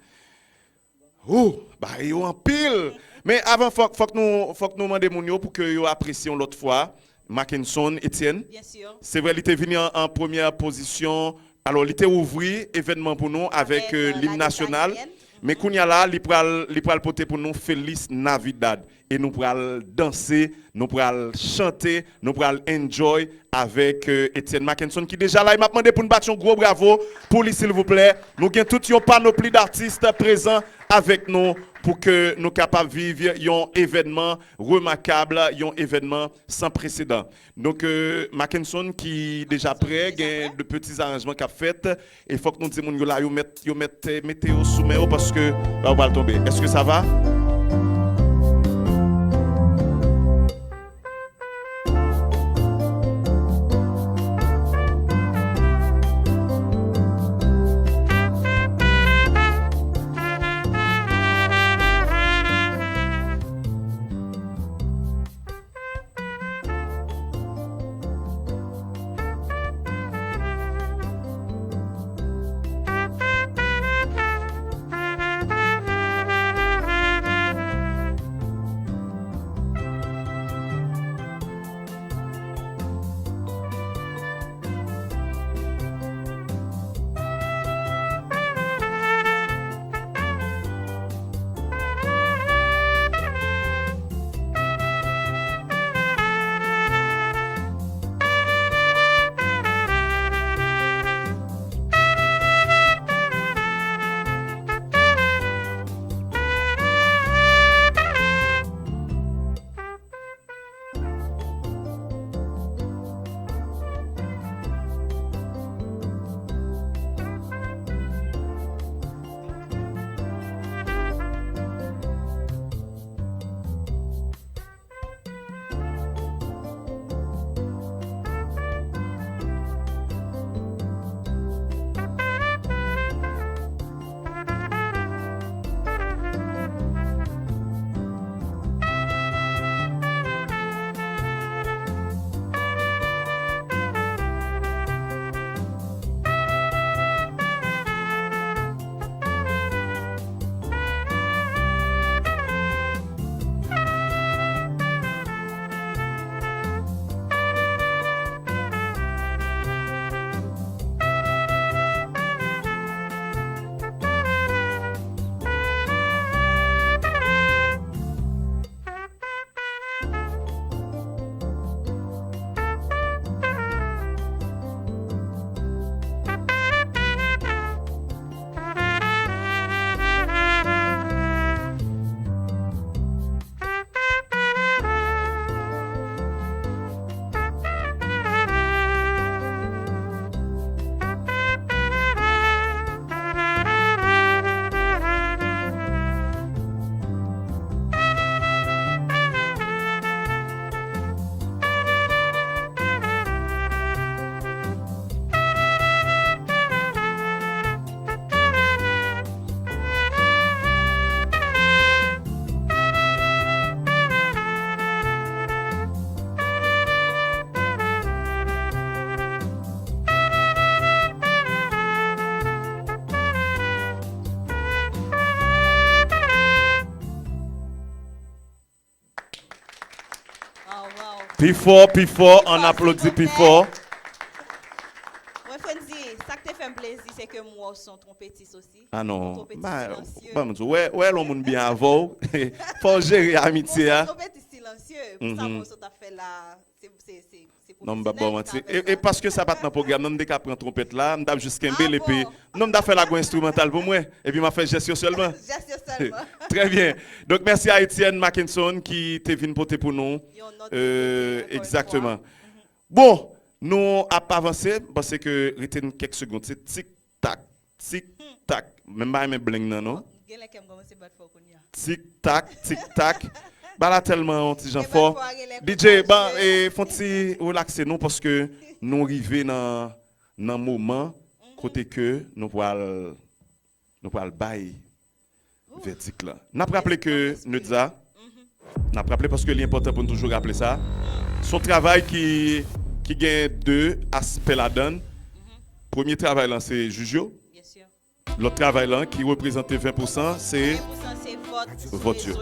Ou, bagay yo anpil. Men avan, fòk, fòk nou, fòk nou mande moun yo pou ke yo apresye yon lòt fwa Mackenson Etienne. Bien sûr. Se vre, li te vini an, an premyè pozisyon. Alò, li te ouvri evènman pou nou avèk, euh, lim nasyonal. Men kounye a la, li pral, li pral pote pou nou Feliz Navidad. E nou pral danse, nou pral chante, nou pral enjoy avèk, euh, Etienne Mackenson ki deja la. E m ap mande pou n bat yon gwo bravo pou li, silvouplè. Nou gen tout yon panopli datis prezan avèk nou pou ke nou kapab viv yon evènman remakab, yon evènman san presedan. Donk, euh, Mackenson ki deja prè, gen de peti aranjman k ap fèt. E fòk nou di moun yo la, yo mèt, yo mèt, eh, mete yo sou men yo paske bagay yo pral tonbe. Est-ce que ça va? Pi fò, pi fò, ann aplodi pi fò. Mwen, Frandzy, sa k te fè m plezi, se ke m wè w se yon twonpetis osi. Ah non, ba, ban m di w, wè, wè lè yon moun byen avè w, fò w jere amitye a. Twonpetis silansye, pou sa mwen sot ap fè la, se, se, se, se pwofesyonèl. Non, m p ap ba w manti. E, e paske sa pa t nan pwogram nan, m te ka pran twonpèt la, m t ap jis kenbe l epi, non, m t ap fè lago enstrimantal pou mwen, epi m ap fè jès yo sèlman. Jès yo sèlman. Trè byen. Donk, mèsi a Etienne Mackenson ki te vin pote pou nou. Yon nòt mizik, euh, ankò yon fwa. Egzakteman. Bon, nou ap avanse, m panse ke rete n kèk segonn. Se tik tak, tik tak. Men m pa renmen bling nan, non. Genlè kè m kòmanse bat fò kounye a. Tik tak, tik tak. Bagay la tèlman yon ti jan fò. D J, ban, e, fè yon ti relakse nou paske nou rive nan, nan moman kote ke nou pral, nou pral bay vèdik la. N ap raple ke Nedza, n ap raple paske li enpòtan pou n toujou raple sa, se yon travay ki, ki gen de aspè ladan l. Premye travay lan se jij yo. Lòt travay lan ki reprezante ven pousan se vòt yo.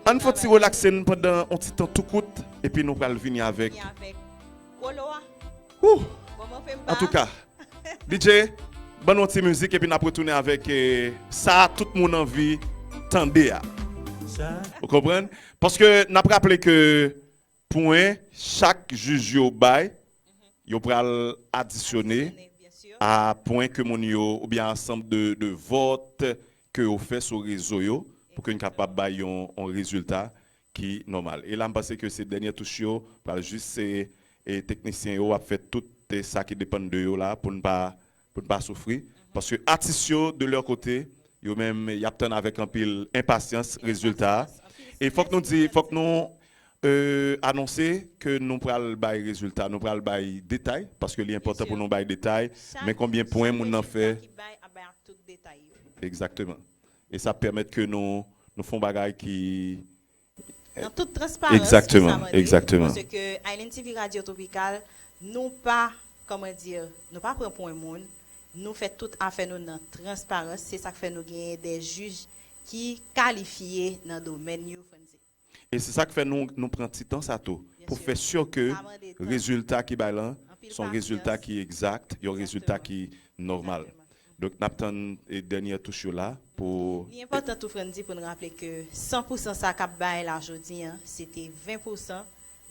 Ann fè yon ti relakse n pandan yon ti tan tou kout epi nou pral vini avèk. Ou! Antouka, D J, ban nou yon ti mizik epi n ap retounen avèk, eh, sa tout moun anvi tande a. Ou konprann? Paske n ap raple ke pwen chak jij yo bay, yo pral adisyone a pwen ke moun yo, oubyen ansanm de, de vòt ke yo fè sou rezo yo, pou ke n kapab bay yon, yon rezilta ki nòmal. E la, m panse ke se dènye touch yo, pral jis se, e, teknisyen yo ap fè tout, e, sa ki depann de yo la, pou n pa, pou n pa soufri. Paske atis yo, de lè kote, yo menm, y ap tann avèk anpil enpasyans rezilta a. E fòk nou di, fòk nou, euh, anonse ke nou pral bay rezilta, nou pral bay detay, paske li enpòtan pou nou bay detay, men konbyen pwen moun nan fè. Egzakteman. E sa ap pèmèt ke nou, nou fè yon bagay ki nan tout transparans, egzakteman, sa mande, egzakteman. Paske Island T V Radio Tropical, nou pa, kòman di, nou pa pran pwen moun, nou fè tout afè nou nan transparans, se sa k fè nou genyen de jij ki kalifye nan domèn yo, Frandzy. E se sa k fè nou, nou pran ti tan sa tou, pou fè si ke rezilta ki bay lan, se yon rezilta ki egzak, yon rezilta ki nòmal. Donk, n ap tann, e, dènye touch yo la pou. Li enpòtan tou, Frandzy, pou n raple ke san pousan sa k ap bay la jodi a, se te ven pousan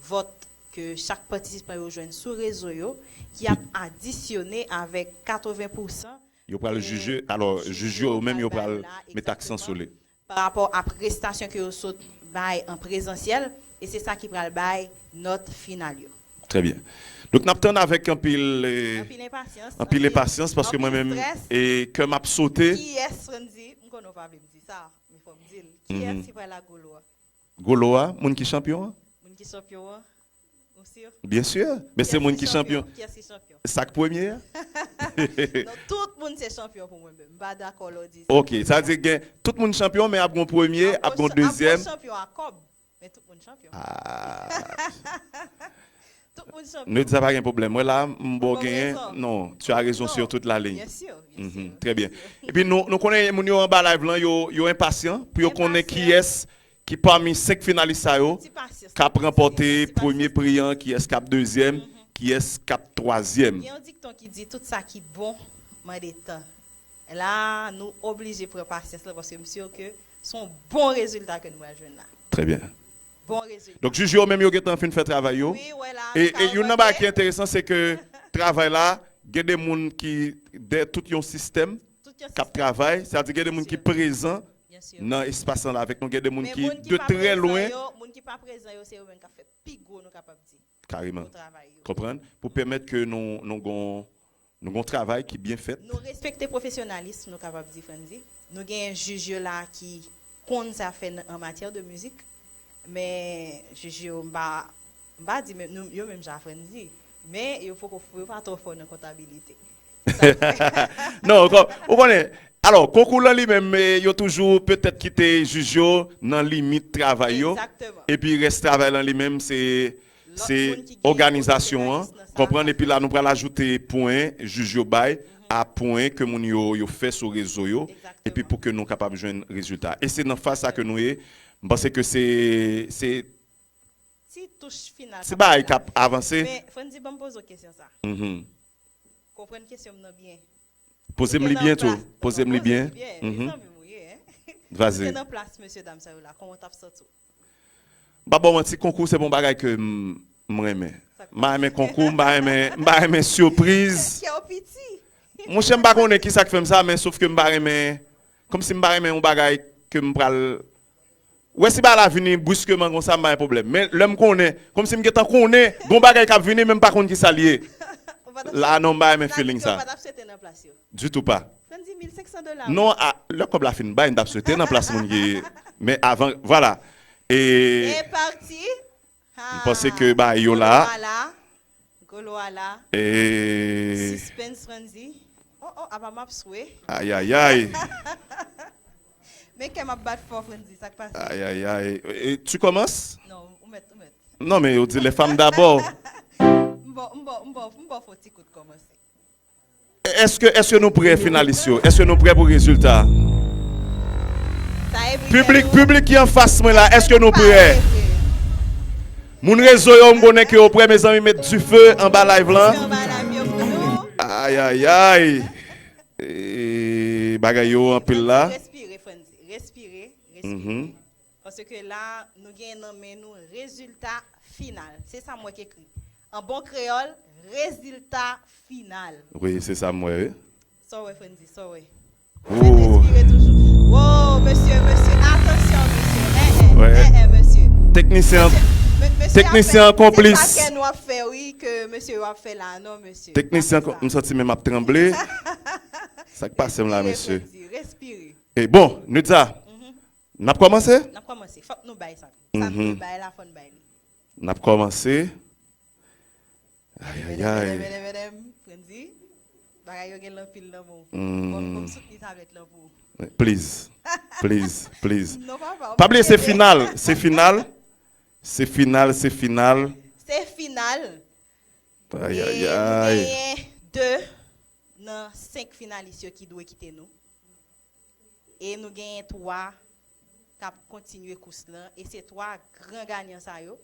vòt ke chak patisipan yo jwenn sou rezo yo, ki ap adisyone avèk katreven pousan. Yo pral jije, alò, jij yo menm, yo pral met aksan sou li. Pa rapò a prestasyon ke yo sot bay an prezansyèl, e se sa ki pral bay nòt final yo. Trè byen. Donk, n ap tann avèk anpil, eh, anpil enpasyans, paske mwen menm, e kè m ap sote. Kiyès, Frandzy? M konnen w pa vle m di sa, men fò m di l. Kiyès ki pral ak gwo lo a? Gwo lo a, moun ki chanpyon an? Moun ki chanpyon an? Ou si? Byen si. Men se moun ki chanpyon. Kiyès ki chanpyon? Sa k premye a? Non, tout moun se chanpyon pou mwen menm. M pa dakò lè w di sa. Ok, sa vle di gen tout moun chanpyon, men ap gon premye, ap gon dezyèm. Ap gon chanpyon a kòb, men tout moun chanpyon. Ah. Tout moun chanpyon. Nedza, pa gen pwoblèm. Mwen la, m ba w genyen. Non, tu as raison sur toute la ligne. Byen si, byen si. Trè byen. Epi nou, nou konnen moun yo anba live lan, yo, yo enpasyan pou yo konnen kiyès ki pami senk finalis sa yo k ap ranpòte premye pri an, kiyès k ap dezyèm, kiyès k ap twazyèm. Gen yon dikton ki di, tout sa ki bon mande tan. La, nou oblije pran pasyans lan, paske m si ke se yon bon rezilta ke nou pral jwenn la. Trè byen. Bon rezilta. Donk, jij yo menm, yo gentan fin fè travay yo. Wi, wè la, e, e youn nan bagay ki enteresan, se ke travay la, gen de moun ki dèyè tout yon sistèm k ap travay, sètadi gen de moun ki prezan nan espas lan avèk nou, gen de moun ki de trè lwen. Moun ki pa prezan yo, se yo menm k ap fè pi gwo, nou kapab di, kareman, gwo travay yo. Konprann? Pou pèmèt ke nou, nou gon, nou gon travay ki byen fèt. Nou respekte pwofesyonalis, nou kapab di, Frandzy. Nou gen jij yo la ki konn sa fè nan, an matyè de mizik. Men jij yo, m pa, m pa di men, nou, yo menm jan a Frandzy. Men yo poko, yo pa twò fò nan kontabilite. Non, ou konnen, alò, konkou lan li menm, eh, yo toujou petèt kite jij yo nan limit travay yo. Egzakteman. Epi rès travay lan li menm, se, se òganizasyon an, konprann, epi la nou pral ajoute pwen jij yo bay a pwen ke moun yo, yo fè sou rezo yo, epi pou ke nou kapab jwenn rezilta. E se nan faz sa ke nou ye, m panse ke se, se ti touch final. Ti bagay k ap avanse. Men, Frandzy, ban m poze w kesyon sa. Mhm. Konprann kesyon m nan byen. Poze m li byen tou. Poze m li byen. Mhm. Zanmi m ou ye, hein? Vaze. Ou te nan plas mesye dam sa yo la, kòman w t ap santi w? M pa ba w manti, konkou se pa yon bagay ke m, m renmen. M pa renmen konkou, m pa renmen, m pa renmen sipriz. Kè w piti. Monchè, m pa konnen ki sa k fè m sa, men sof ke m pa renmen, kòmsi m pa renmen yon bagay ke m pral, ou wè si bagay la vini briskeman konsa, m pa gen pwoblèm. Men lè m konnen, kòmsi m gentan konnen, gon bagay k ap vini, men m pa konn ki sa l ye. Ou pa t ap La, non, m pa renmen feeling sa. Ou pa t ap swete nan plas yo? Ditou pa. Frandzy, mil senk san dola. Non, a, lè kòb la fin bay, m t ap swete nan plas moun ki, men avan, vwala. E E pati. M panse ke bagay yo la. Golo a la. Golo a la. E Suspense, Frandzy. Oh, oh, apa m ap swe. Ayayay. Men kè m ap bat fò, Frandzy, sa k pase? Ayayay. E, tu commences? Non, ou mèt, ou mèt. Non, men yo di les femmes d'abord. M ba w, m ba w, m ba w, m ba w fò ti kout kòmanse. Èske, èske nou prè, finalis yo? Èske nou prè pou rezilta? Piblik, piblik ki anfas mwen la, èske nou prè? Moun rezo yo, m konnen ke yo prè, mezanmi, met dife anba live lan. Ayayay. E, bagay yo anpil la. Respire, Frandzy. Respire, respire. Mhm. Paske la, nou gen nan men nou rezilta final. Se sa m wè k ekri. An bon kreyòl, rezilta final. Wi, se sa m wè, wi. Sa w wè, Frandzy, sa w wè? Ou. Fè l respire toujou. Wow, mesye, mesye, atansyon, mesye. Eh, eh, eh, eh, mesye. Teknisyen, teknisyen an konplis. Se pa kè nou ap fè, wi, ke mesye yo ap fè la, non, mesye. Teknisyen, m santi menm ap tranble. Sa k pase m la, mesye? Respire, Frandzy, respire. E bon, Nutza, n ap kòmanse? N ap kòmanse. Fòk nou bay sa. Sa n dwe bay la, fò n bay li. N ap kòmanse. Ayayay. Medam, medam, medam, medam, Frandzy, bagay yo gen anpil nan men w. Bon, bon, m soutni tablèt lan pou ou. Please. Please, please. Non, papa, pa bliye, se final. Se final. Se final, se final. Se final. Ayayay. E nou genyen de nan senk finalis yo ki dwe kite nou. E nou genyen twa k ap kontinye kous lan. E se twa gran ganyan sa yo.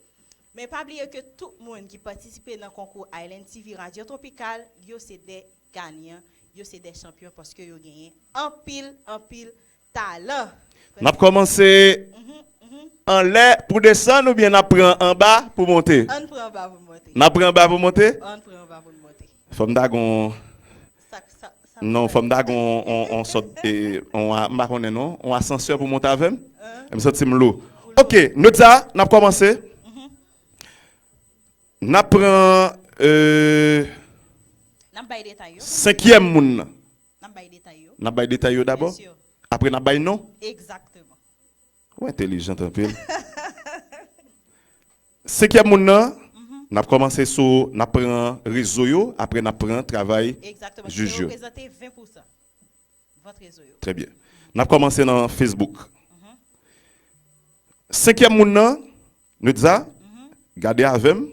Men pa bliye ke tout moun ki patisipe nan konkou Island T V Radio Tropical, yo se de ganyan, yo se de chanpyon paske yo genyen anpil, anpil talan. N ap kòmanse anlè pou desann oubyen n ap pran anba pou monte? Ann pran anba pou monte. N ap pran anba pou monte? Ann pran anba pou monte. Fò m ta gon... Sa, sa, sa... Non, fò m ta gon on, on sòt, e, on, m pa konnen non, on asansè pou monte avè m. M santi m lou. Ok, Nutza, n ap kòmanse. N ap pran, euh, n ap bay detay yo. Senkyèm moun nan. N ap bay detay yo. N ap bay detay yo dabò? Byen si. Apre n ap bay non? Egzakteman. Ou entèlijant anpil. Senkyèm moun nan, n ap kòmanse sou, n ap pran rezo yo, apre n ap pran travay jij yo. Egzakteman. Yo reprezante ven pousan. Vant rezo yo. Trè byen. N ap kòmanse nan Facebook. Senkyèm moun nan, Nutza, gade avè m.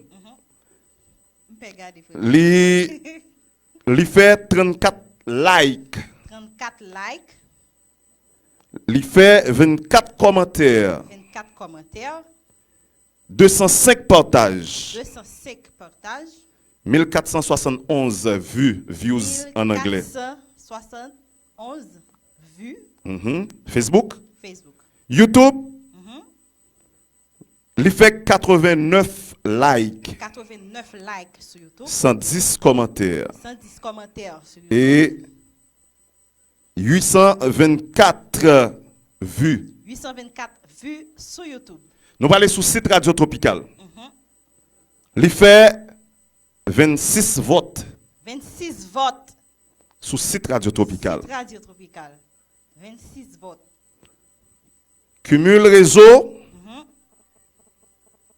M pè gade, frè. Li, li fè trannkat like. Trannkat like. Li fè vennkat kòmantè. Vennkat kòmantè. De san senk pataj. De san senk pataj. Mil kat san swasannonz vues, views an anglè. Mil kat san swasannonz vues. Mhm. Facebook. Facebook. YouTube. Mhm. Li fè katrevennèf like. Katrevennèf like sou YouTube. San dis kòmantè. San dis kòmantè sou YouTube. E uit san vennkat vues. Uit san vennkat vues sou YouTube. Nou prale sou sit Radyo Tropikal. Mhm. Li fè vennsis vòt. Vennsis vòt. Sou sit Radyo Tropikal. Sit Radyo Tropikal. Vennsis vòt. Cumul rezo. Mhm.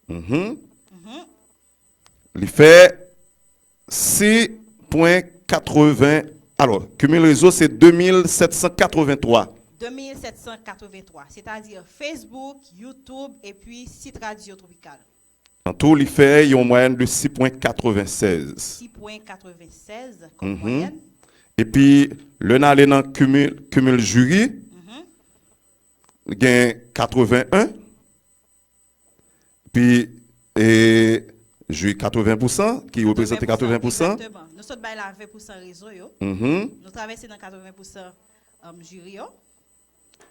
Mhm. Mhm. Li fè sis pwen katreven. Alò, cumul rezo se de mil sèt san katreven twa. De mil sèt san katreven twa. Sètadi Facebook, YouTube, epi sit Radyo Tropikal. An tou, li fè yon mwayèn de sis pwen katrevensèz. Sis pwen katrevensèz kòm mwayèn. Epi, lè n ale nan cumul, cumul jiri, li gen katreven en. Epi, e jwi katreven pousan, ki reprezante katreven pousan. Egzakteman. Nou sot bay la ven pousan rezo yo. Mhm. Nou travèse nan katreven pousan, um, jiri yo.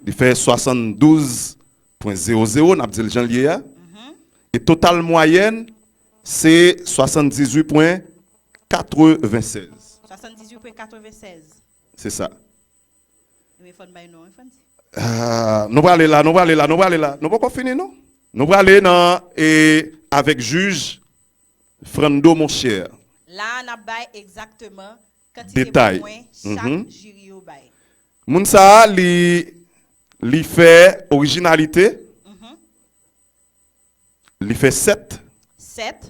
Li fè swasanndouz pwen zewo zewo, n ap di l jan l ye a. Mhm. E total mwayèn, se swasanndizuit pwen katrevensèz. Swasanndizuit pwen katrevensèz. Se sa. Ebyen, fò n bay non, wi, fò n di. Ah, nou prale la, nou prale la, nou prale la. Nou poko fini, non? Nou prale nan, e, avèk jij Frando Monchè. La, n ap bay egzakteman kantite detay, pwen chak, mhm, jiri yo bay. Moun sa a, li, li fè orijinalite. Mhm. Li fè sèt. Sèt.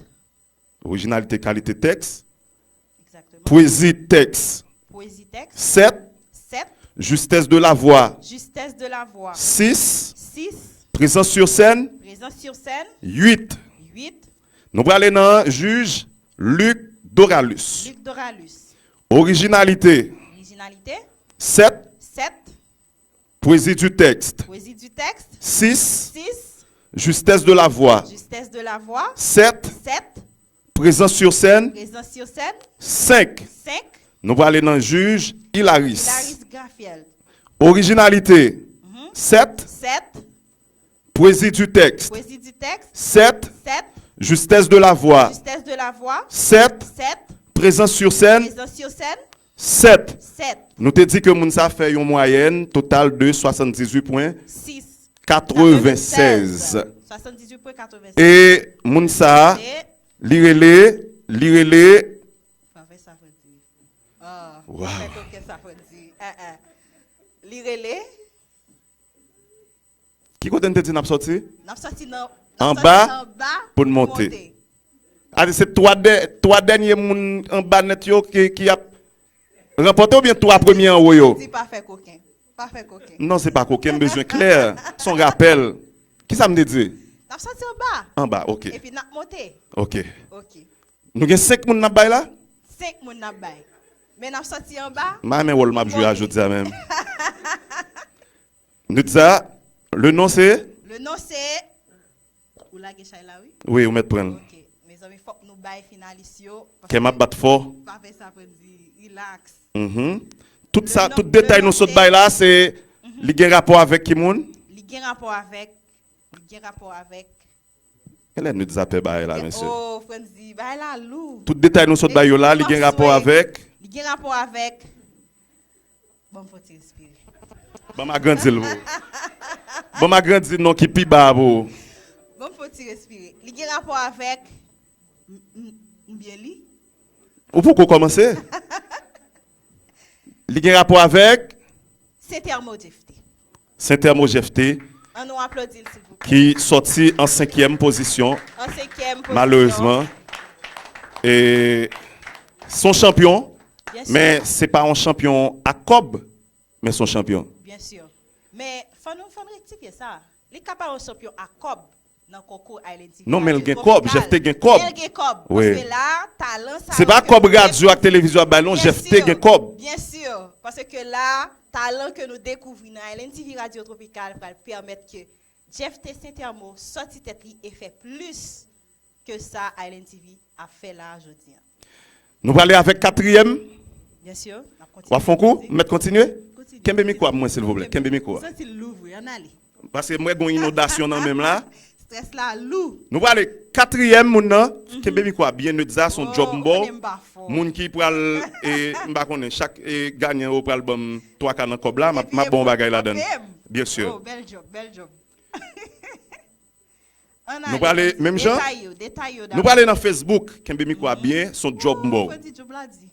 Orijinalite, kalite tèks. Egzakteman. Pwezi tèks. Pwezi tèks. Sèt. Sèt. Justesse de la voix. Justesse de la voix. Sis. Sis. Présence sur scène. Présence sur scène. Uit. Uit. Nou prale nan jij Luc Doralus. Luc Doralus. Orijinalite. Orijinalite. Sèt. Sèt. Poésie du texte. Poésie du texte. Sis. Sis. Justesse de la voix. Justesse de la voix. Sèt. Sèt. Présence sur scène. Présence sur scène. Senk. Senk. Nou prale nan jij Hilaris. Hilaris Garfield. Orijinalite. Mhm. Sèt. Sèt. Poésie du texte. Poésie du texte. Sèt. Sèt. Justesse de la voix. Justesse de la voix. Sèt. Sèt. Présence sur scène. Présence sur scène. Sèt. Sèt. Nou te di ke moun sa fè yon mwayèn total de swasanndizuit pwen katrevensèz. Sis. Katrevensèz. Swasanndizuit pwen katrevensèz. E moun sa, e li rele, li rele. Fè sa, Fredi. Ah, waw. Fè koken sa, Fredi. Eh, eh. Li rele. Ki kote n te di n ap sòti? N ap sòti nan, n ap sòti anba, anba pou n monte. Pou n monte. A, se twa dè-, twa dènye moun anba nèt yo ki, ki ap ranpòte oubyen twa premye anwo yo? Di pa fè koken. Pa fè koken. Non, se pa koken, m bezwen klè. Se yon rapèl. Kisa m te di? N ap sòti anba. Anba, ok. Epi n ap monte. Ok. Ok. Nou gen senk moun n ap bay la? Senk moun n ap bay. Men n ap sòti anba. M pa renmen wòl m ap jwe a jodi a menm. Nutza, le nom se? Le nom se. Ou lage chay la, wi. Wi, ou mèt pran l. Ok. Mezanmi, fòk nou bay finalis yo, paske kè m ap bat fò. Pa fè sa, Fredi. Relax. Mhm. Tout sa, tout detay nou sot bay la, se, mhm, li gen rapò avèk ki moun? Li gen rapò avèk, li gen rapò avèk Genlè Nutza pè bagay la, mesye. Oh, Fredi, bagay la lou. Tout detay nou sot bay yo la, li gen rapò avèk. Li gen rapò avèk. Ban m fon ti respire. Ban m agrandi l pou ou. Ban m agrandi non ki pi ba a pou ou. Ban m fon ti respire. Li gen rapò avèk. M, m, m byen li? Ou poko kòmanse? Li gen rapò avèk? Saint Elmo Jeff T. Saint Elmo Jeff T. Ann nou aplodi l, silvouplè. Ki sòti an senkyèm pozisyon. An senkyèm pozisyon. Malerezman. E, se yon chanpyon, byen si, men se pa yon chanpyon ak kòb, men se yon chanpyon. Byen si. Men fò nou, fò n rektifye sa. Li ka pa yon chanpyon ak kòb nan konkou Island T V. Non, men l gen kòb, Jeff T gen kòb. Men l gen kòb. Wi. Paske la, talan sa yo ke nou dekouvri. Se pa kòb radyo ak televizyon ap bay, non, Jeff T gen kòb. Byen si, byen si. Paske la, talan ke nou dekouvri nan Island T V Radyo Tropikal pral pèmèt ke Jeff T Saint Elmo sòti tèt li e fè plis ke sa Island T V ap fè la a jodi a. Nou prale avèk katriyèm. Byen si, n ap kontinye. W ap fè yon kou? Mèt kontinye? Kontinye. Kenbe mikwo a pou mwen, silvouplè. Kenbe mikwo a. M santi l lou vre, ann ale. Paske m wè gon inondasyon nan men m la. Strès la lou. Nou prale katriyèm moun nan. Mhm. Kenbe mikwo a byen, Nutza, se yon djòb m ba w. Oh, konnen m pa fò. Moun ki pral, e, m pa konnen, chak, e, ganyan yo pral ban m twa ka nan kòb la, m ap, m ap ba w yon bagay ladan l. Epi, epi, byen si. Oh, bèl djòb, bèl djòb. Nou prale menm jan? Detay yo, detay yo dabò. Nou prale nan Facebook. Kenbe mikwo a byen, se yon djòb m ba w. Fredi, djòb la di.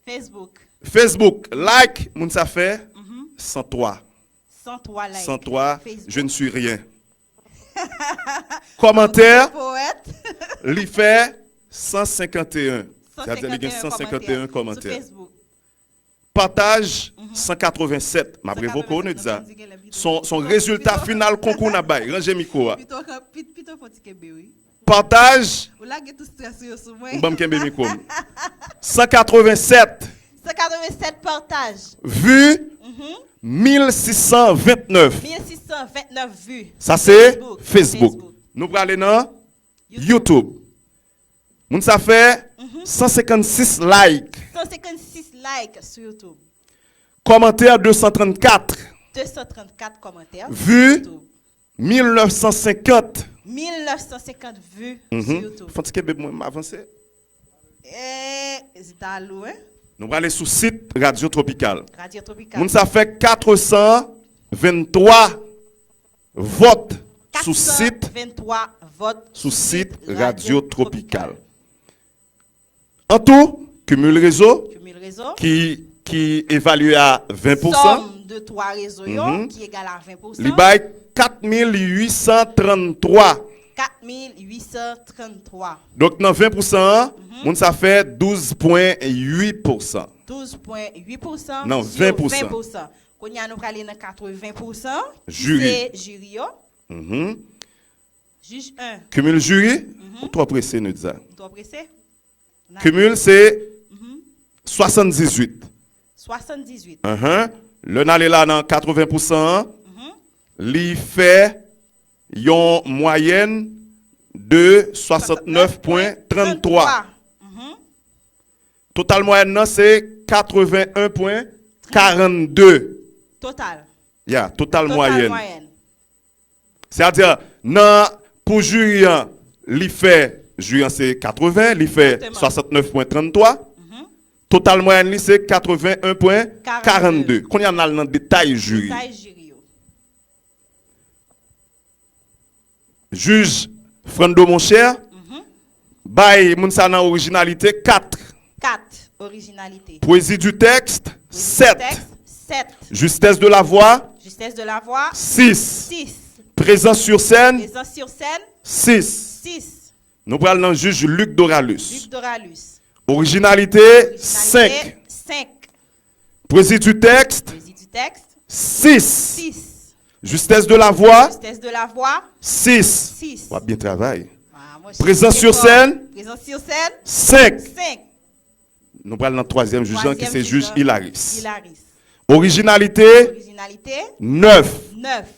Facebook. Facebook, like, moun sa fè san twa. San twa like. San twa, Facebook. Je ne suis rien. Kòmantè, li fè san senkanteyen. Sa vle di li gen san senkanteyen kòmantè. Sou Facebook. Pataj, san katrevennsèt. M ap revoke w, Nutza. Se yon, se yon rezilta final konkou n ap bay. Ranje mikwo a. Pito, pito fò ti kenbe, wi. Pataj. Ou lage tout strès ou yo sou mwen. Ban m kenbe mikwo m. San katrevennsèt. San katrevennsèt pataj. Vu, mil sis san vennèf. Mil sis san vennèf vu. Sa se Facebook. Facebook. Nou prale nan YouTube. Moun sa fè san senkannsis like. San senkannsis like sou YouTube. Kòmantè de san trannkat. De san trannkat kòmantè Vu sou YouTube. Mil nèf san senkant. Mil nèf san senkant vu sou YouTube. Fon ti kenbe pou mwen, m avanse. Eh, Zita lou, hein? Nou prale sou sit Radyo Tropikal. Radyo Tropikal. Moun sa fè kat san venntwa vòt sou sit kat san venntwa vòt sou sit Radyo Tropikal. An tou, cumul réseau Cumul réseau. ki ki evalye a ven pou san. Sòm de twa rezo yo ki egal a ven pou san. Li bay kat mil uit san tranntwa. Kat mil uit san tranntwa. Donk nan ven pou san an, moun sa fè douz pwen uit pou san. Douz pwen uit pou san Nan sou ven pou san. ven pou san. Kounye a nou prale nan katreven pou san ki Jiri. Se jiri yo. Mhm. Jij en. Cumul jiri, ou twò prese, Nidza. Ou twò prese? Cumul se swasanndizuit. Swasanndizuit. Ahan. Lè n ale la nan katreven pou san an, li fè yon mwayèn de swasantnèf pwen tranntwa. Total mwayèn nan se katreven en pwen karannde. Total. Ya, total Total mwayèn. Mwayèn. Sètadi, nan, pou jiri an, li fè, jiri an se katreven, li fè Egzakteman. Swasantnèf pwen tranntwa. Total mwayèn li se katreven en pwen karannde. Kounye a n al nan detay jiri. Detay jiri yo. Jij Frando Monchè bay moun sa nan orijinalite kat. Kat. Orijinalite. Pwezi di tèks, sèt. Tèks, sèt. Justès de la vwa, Justès de la vwa, sis. Sis. Prezans sur sèn, Prezans sur sèn, sis. Sis. Nou pral nan jij Luc Doralus. Luc Doralus. Orijinalite, senk. Senk. Pwezi di tèks, Pwezi di tèks, sis. Sis. Justès de la vwa, Justès de la vwa, sis. Sis. W ap byen travay. Ah, mwen Prezans chèche sur fò. Sèn, Prezans sur sèn, senk. Senk. Nou pral nan twazyèm jij lan ki Twazyèm se jij jij lan. Hilaris. Hilaris. Orijinalite, Orijinalite, nèf. Nèf.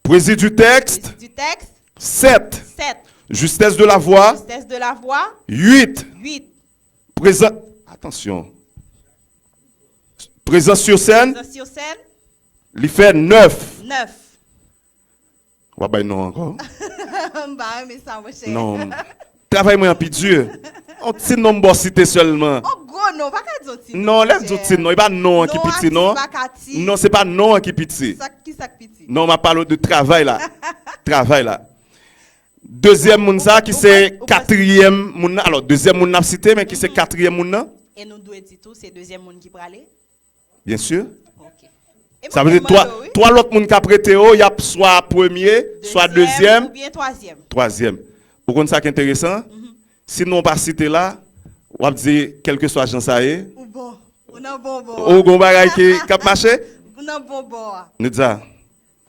Pwezi di tèks, Pwezi di tèks, sèt. Sèt. Justès de la vwa, Justès de la vwa, uit. Uit. Prezan, atansyon. Prezans sur sèn, Prezans sur sèn, li fè nèf. Nèf. W ap bay non ankò? M pa renmen sa, monchè. Non. Travay mwen an pi di. On ti non m ba w site sèlman. On gwo non, pa ka di on ti non. Non, lè m di w ti non, e pa non an ki piti, non. Atis pa ka ti. Non, se pa non an ki piti. Sa ki sa k piti? Non, m ap pale w de travay la. Travay la. Dezyèm moun sa ki se katriyèm moun nan. Alò, dezyèm moun n ap site, men ki se katriyèm moun nan. E nou dwe di tou, se dezyèm moun ki prale? Byen si. Ok. E Sa mwen vle di menm twa, mwen tou, wi. Twa lòt moun k ap rete yo, y ap swa premye, swa dezyèm, Oubyen twazyèm. Twazyèm. Ou konn sa k enteresan? Si non w pa site la, w ap di, kèlkeswa jan sa ye. Ou bon. Ou nan bon bò. Ou gon bagay ki k ap mache? Ou nan bon bò a. Nidza.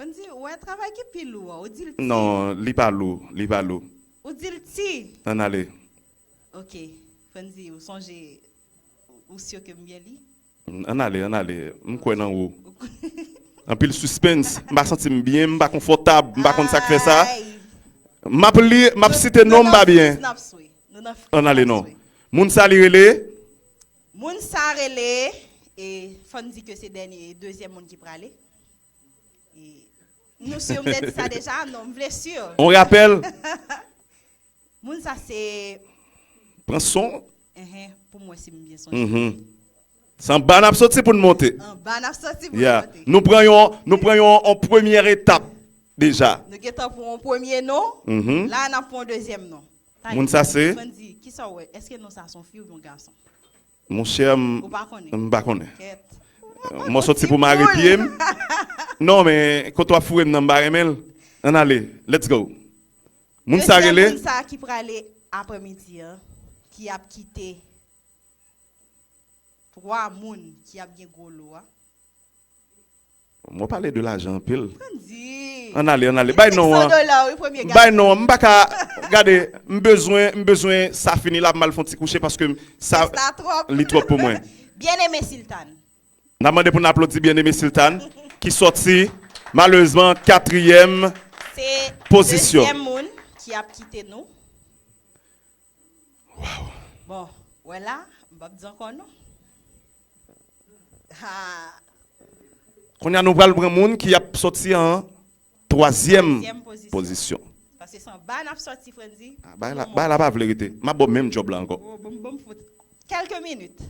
Fò n di, ou wè travay ki pi lou an, ou di l ti. Non, li pa lou, li pa lou. Ou di l ti. Ann ale. Ok. Fò n di, ou sonje, ou si ke m byen li? Ann ale, ann ale. M kwè nan ou. Anpil suspense. M pa santi m byen, m pa konfòtab, m pa konn sa k fè sa. M ap li, m ap site non m pa byen. Ann ale non. Moun sa li rele. Moun sa rele, e fò n di ke se dènye, dezyèm moun ki prale. E nou si m te di sa deja, non, m vle si. On rapèl. Moun sa se. Pran son. Enhen, pou mwen si m byen sonje. Se anba n ap soti pou n monte. Anba n ap soti pou n monte. Nou pran yon, nou pran yon, yon premyè etap deja. Nou gentan pran yon premye non. La n ap pran yon dezyèm non. Moun sa se. Fò n di, kisa w wè? Èske non sa se yon fi oubyen yon gason? Monchè, m Ou pa konnen? M pa konnen. Kèt. M soti pou mare pye m. Non, men kote w ap foure m nan m pa renmen l. Ann ale. Let's go. Moun sa rele. Moun sa ki prale aprèmidi an, ki ap kite twa moun ki ap gen gwo lo a. Mwen pale de lajan anpil. Ann di. Ann ale, ann ale. Bay non an. Senk san dola, wi, premye Bay non an. M pa ka. Gade, m bezwen, m bezwen sa fini la, m al fè yon ti kouche paske sa Sa twòp. Li twòp pou mwen. Byeneme Siltan. N ap mande pou n aplodi Byeneme Siltan ki sòti malerezman katriyèm Se pozisyon. Dezyèm moun ki ap kite nou. Waw. Bon, wè la, m p ap di ankò non. Ha, Kounye a nou pral pran moun ki ap sòti an twazyèm Twazyèm pozisyon. Pozisyon. Paske se anba n ap sòti, Frandzy. Ah, bay la, bay la pa vle rete. M ap ba w menm djòb la ankò. Oh, bon, bon, fout. Kèlke minit.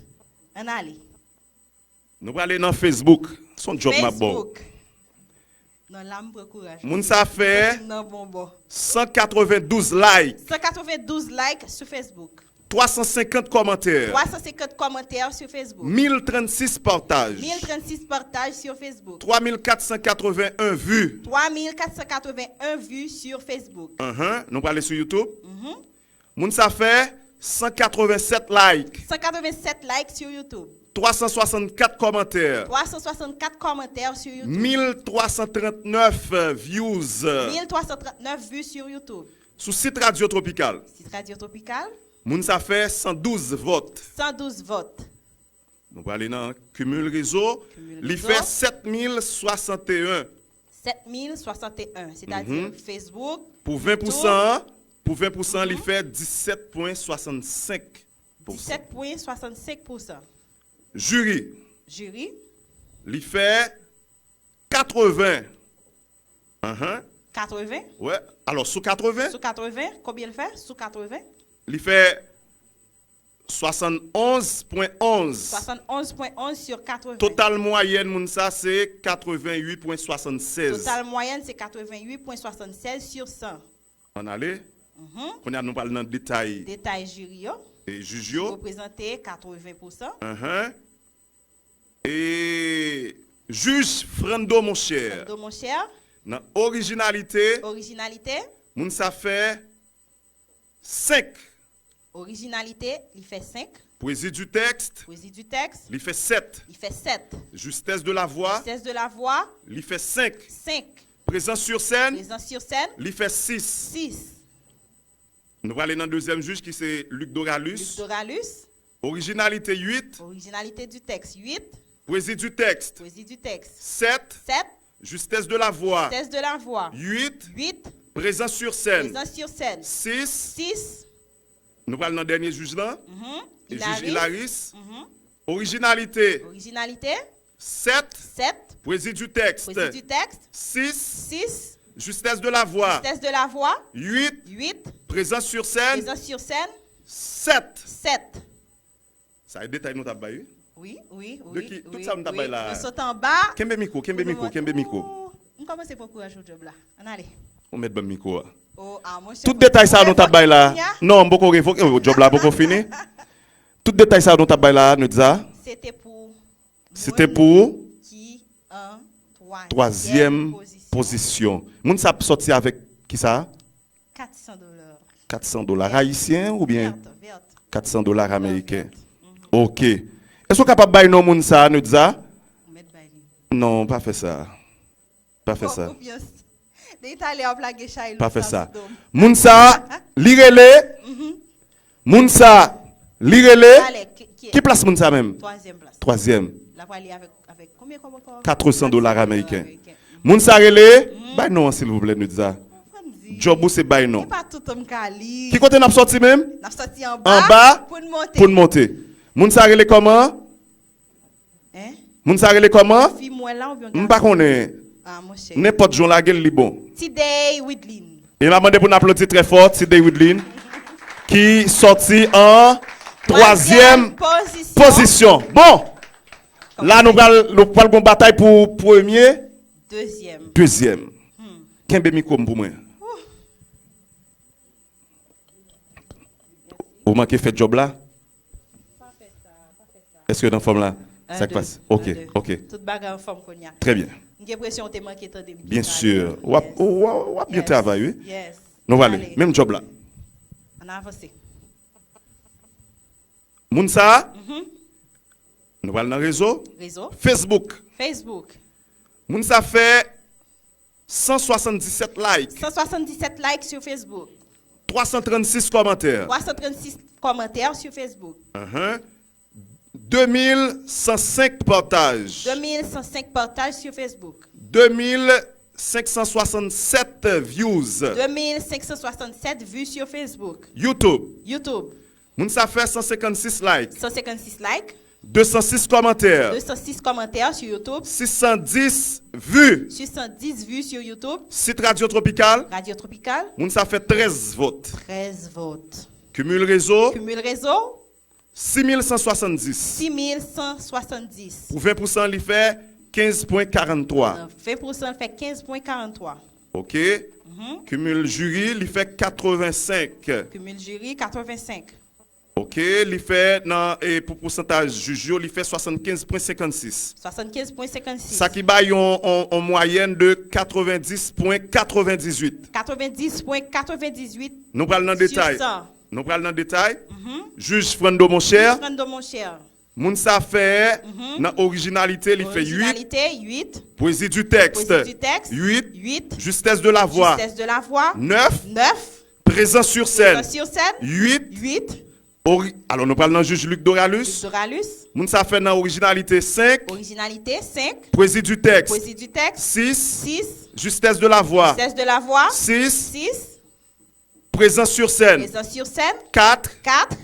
Ann ale. Nou prale nan Facebook. Se yon djòb m ap ba w. Facebook. Non, la m pran kouraj. Moun sa fè Nan bon bò. san katrevendouz like, San katrevendouz like sou Facebook. twa san senkant kòmantè, Twa san senkant kòmantè sou Facebook. mil trannsis pataj, Mil trannsis pataj sou Facebook. twa mil kat san katreven en vi. Twa mil kat san katreven en vi sou Facebook. Ahan, nou prale sou YouTube. Mhm. Moun sa fè san katrevensèt like, San katrevennsèt like sou YouTube. twa san swasannkat kòmantè, Twa san swasannkat kòmantè sou YouTube. mil twa san trannèf views. Mil twa san trannèf vi sou YouTube. Sou sit Radyo Tropikal, Sit Radyo Tropikal. Moun sa fè san douz vòt. San douz vòt. Nou prale nan cumul réseau. Cumul Li réseau. Fè sèt mil swasanteyen. Sèt mil swasanteyen. Sètadi Mhm. Facebook. Pou ven pou san, pou ven pou san, li fè disèt pwen swasannsenk. Disèt pwen swasannsenk pousan. Jiri. Jiri. Li fè katreven. Ahan. Katreven. Wè. Alò, sou katreven, Sou katreven, konbyen l fè? Sou katreven. Li fè swasannonz pwen onz. Swasannonz pwen onz sou katreven. Total mwayèn moun sa se katreven uit pwen swasannsèz. Total mwayèn se katreven uit pwen swasannsèz sou san. Ann ale. Mhm. Kounye a nou pral nan detay Detay jiri yo. E jij yo. Reprezante katreven pousan. Ahan. E jij Frando Monchè. Frando Monchè. Nan orijinalite, Orijinalite. Moun sa fè senk. Orijinalite, li fè senk. Pwezi di tèks, Pwezi di tèks, li fè sèt. Li fè sèt. Justès de la vwa, Justès de la vwa, li fè senk. Senk. Prezans sur sèn, Prezans sur sèn, li fè sis. Sis. Nou prale nan dezyèm jij ki se Luc Doralus. Luc Doralus. Orijinalite uit. Orijinalite di tèks, uit. Pwezi di tèks, Pwezi di tèks, sèt. Sèt. Justès de la vwa, Justès de la vwa, uit. Uit. Prezans sur sèn, Prezans sur sèn, sis. Sis. Nou pral nan dènye jij lan. Mhm. Jij Hilaris. Mhm. Orijinalite, Orijinalite, sèt. Sèt. Pwezi di tèks, Pwezi di tèks, sis. Sis. Justès de la vwa, Justès de la vwa, uit. Uit. Prezans sur sèn, Prezans sur sèn, sèt. Sèt. Sa e detay nou t ap bay, wi. Wi, wi, De wi. Ki, tout wi, sa nou t ap wi. bay la. Nou sot anba. Kenbe mikwo, kenbe mikwo, kenbe mikwo. Ou, m kòmanse pran kouraj pou djòb la. Ann ale. Ou mèt ban m mikwo a. Oh, ah, monchè, Tout detay sa nou t ap bay la. Non, m poko revoke, oh, djòb la poko fini. Tout detay sa nou t ap bay la, Nudza. Se te pou Se te pou ki an twazyèm pozisyon. Moun sa ap sòti avèk ki sa? Kat san dola. Kat san dola ayisyen oubyen Vèt, vèt. Kat san dola ameriken? Ok. Èske w kapab bay non moun sa, Nudza? Ou mèt bay li. Non, pa fè sa. Pa fè sa. Konfyans. Depi talè w ap lage chay Pa fè sa. Sou do m. Moun sa, li rele. Moun sa, li rele. Talè, ki, ki, Ki plas moun sa menm? Twazyèm plas. Twazyèm. L ap prale avèk, avèk konbyen kòb ankò? Kat san dola ameriken. Moun sa rele. Bay non an, silvouplè, Nudza. Djòb ou se bay non. E pa tout m ka li. Ki kote n ap sòti menm? N ap sòti anba. Anba. Pou n monte. Pou n monte. Moun sa rele kòman? Hein? Moun sa rele kòman? Fi mwen la oubyen M pa konnen. Ah, monchè. Nenpòt jan w lage l, li bon. Tiday Widlin. E m ap mande pou n aplodi trè fò Tiday Widlin, ki sòti an twazyèm pozisyon. Bon, la nou pral, nou pral gon batay pou premye, Dezyèm. Dezyèm. Kenbe mikwo m pou mwen. Ou manke fè djòb la? Èske w nan fòm la? Sa k pase? Ok, ok. Tout bagay anfòm kounye a. Trè byen. M gen enpresyon w te manke tande m. Byen si. W ap, w ap, w ap byen travay, wi. Yes. Nou prale. Menm djòb la. Ann avanse. Moun sa a, nou pral nan rezo. Rezo. Facebook. Facebook. Moun sa fè san swasanndisèt like. San swasanndisèt like sou Facebook. Twa san trannsis kòmantè. Twa san trannsis kòmantè sou Facebook. Ahan. De mil san senk pataj. De mil san senk pataj sou Facebook. De mil senk san swasannsèt views. Deux mille cinq cent soixante-sept vues sur Facebook. YouTube. YouTube. Moun sa fè san senkannsis like. Cent cinquante-six likes. De san sis kòmantè. Deux cent six commentaires sur YouTube. Sis san dis vi. Six cent dix vues sur YouTube. Sit Radyo Tropikal. Radio Tropical. Moun sa fè trèz vòt. Treize votes. Cumul rezo. Cumul réseau. Sis mil san swasanndis. Six mille cent soixante-dix. Pou ven pousan, li fè kenz pwen karanntwa. Nan ven pousan, l fè quinze point quarante-trois. Ok. Cumul jiri, li fè katrevensenk. Cumul jiri, quatre-vingt-cinq. Ok, li fè nan, e pou pousantaj jij yo, li fè swasannkenz pwen senkannsis. Soixante-quinze point cinquante-six. Sa ki bay yon, yon, yon mwayèn de katrevenndis pwen katrevendizuit. Quatre-vingt-dix point quatre-vingt-dix-huit. Nou pral nan detay. Sur cent. Nou pral nan detay. Jij Frando Monchè, Fernando Moncher. Moun sa fè nan orijinalite, li fè uit. Originalité, huit. Pwezi di tèks, Poésie du texte, uit. Huit. Justès de la vwa, Justesse de la voix, nèf. Neuf. Prezans sur sèn, Présence sur scène, uit. Huit. Ori- alò, nou pral nan jij Luc Doralus. Doralus. Moun sa fè nan orijinalite, senk. Originalité, cinq. Pwezi di tèks, Poésie du texte, sis. Six. Justès de la vwa, Justesse de la voix, sis. Six. Prezans sur sèn, Présence sur scène, kat. Quatre.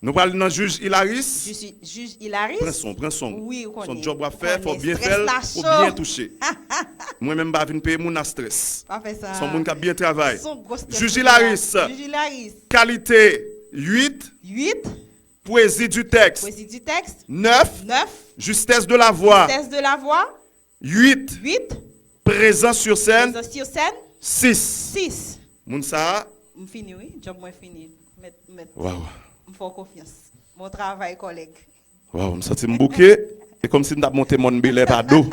Nou pral nan jij Hilaris. Juge, juge Hilaris. Pran son, pran son. Oui, ou Son konnen. djòb w ap Ou fè, fò konnen. w byen fè Strès l, la fò w cho. Byen touche. Mwen menm m pa vin peye moun a strès. Pa fè sa. Se yon moun k ap byen travay. Son gwo strès Jij li Hilaris. la. Jij Hilaris. Kalite, uit. Huit. Pwezi di tèks, Poésie du texte, neuf. Neuf. Justès de la vwa, Justesse de la voix, uit. Huit. Prezans sur sèn, Présence sur scène, sis. Six. Moun sa a, M fini, wi. Djòb mwen fini. Mèt, mèt. Waw. M fè w konfyans. Bon travay, kòlèg. Waw, m santi m bouke. E kòmsi m t ap monte mòn Belè pa do.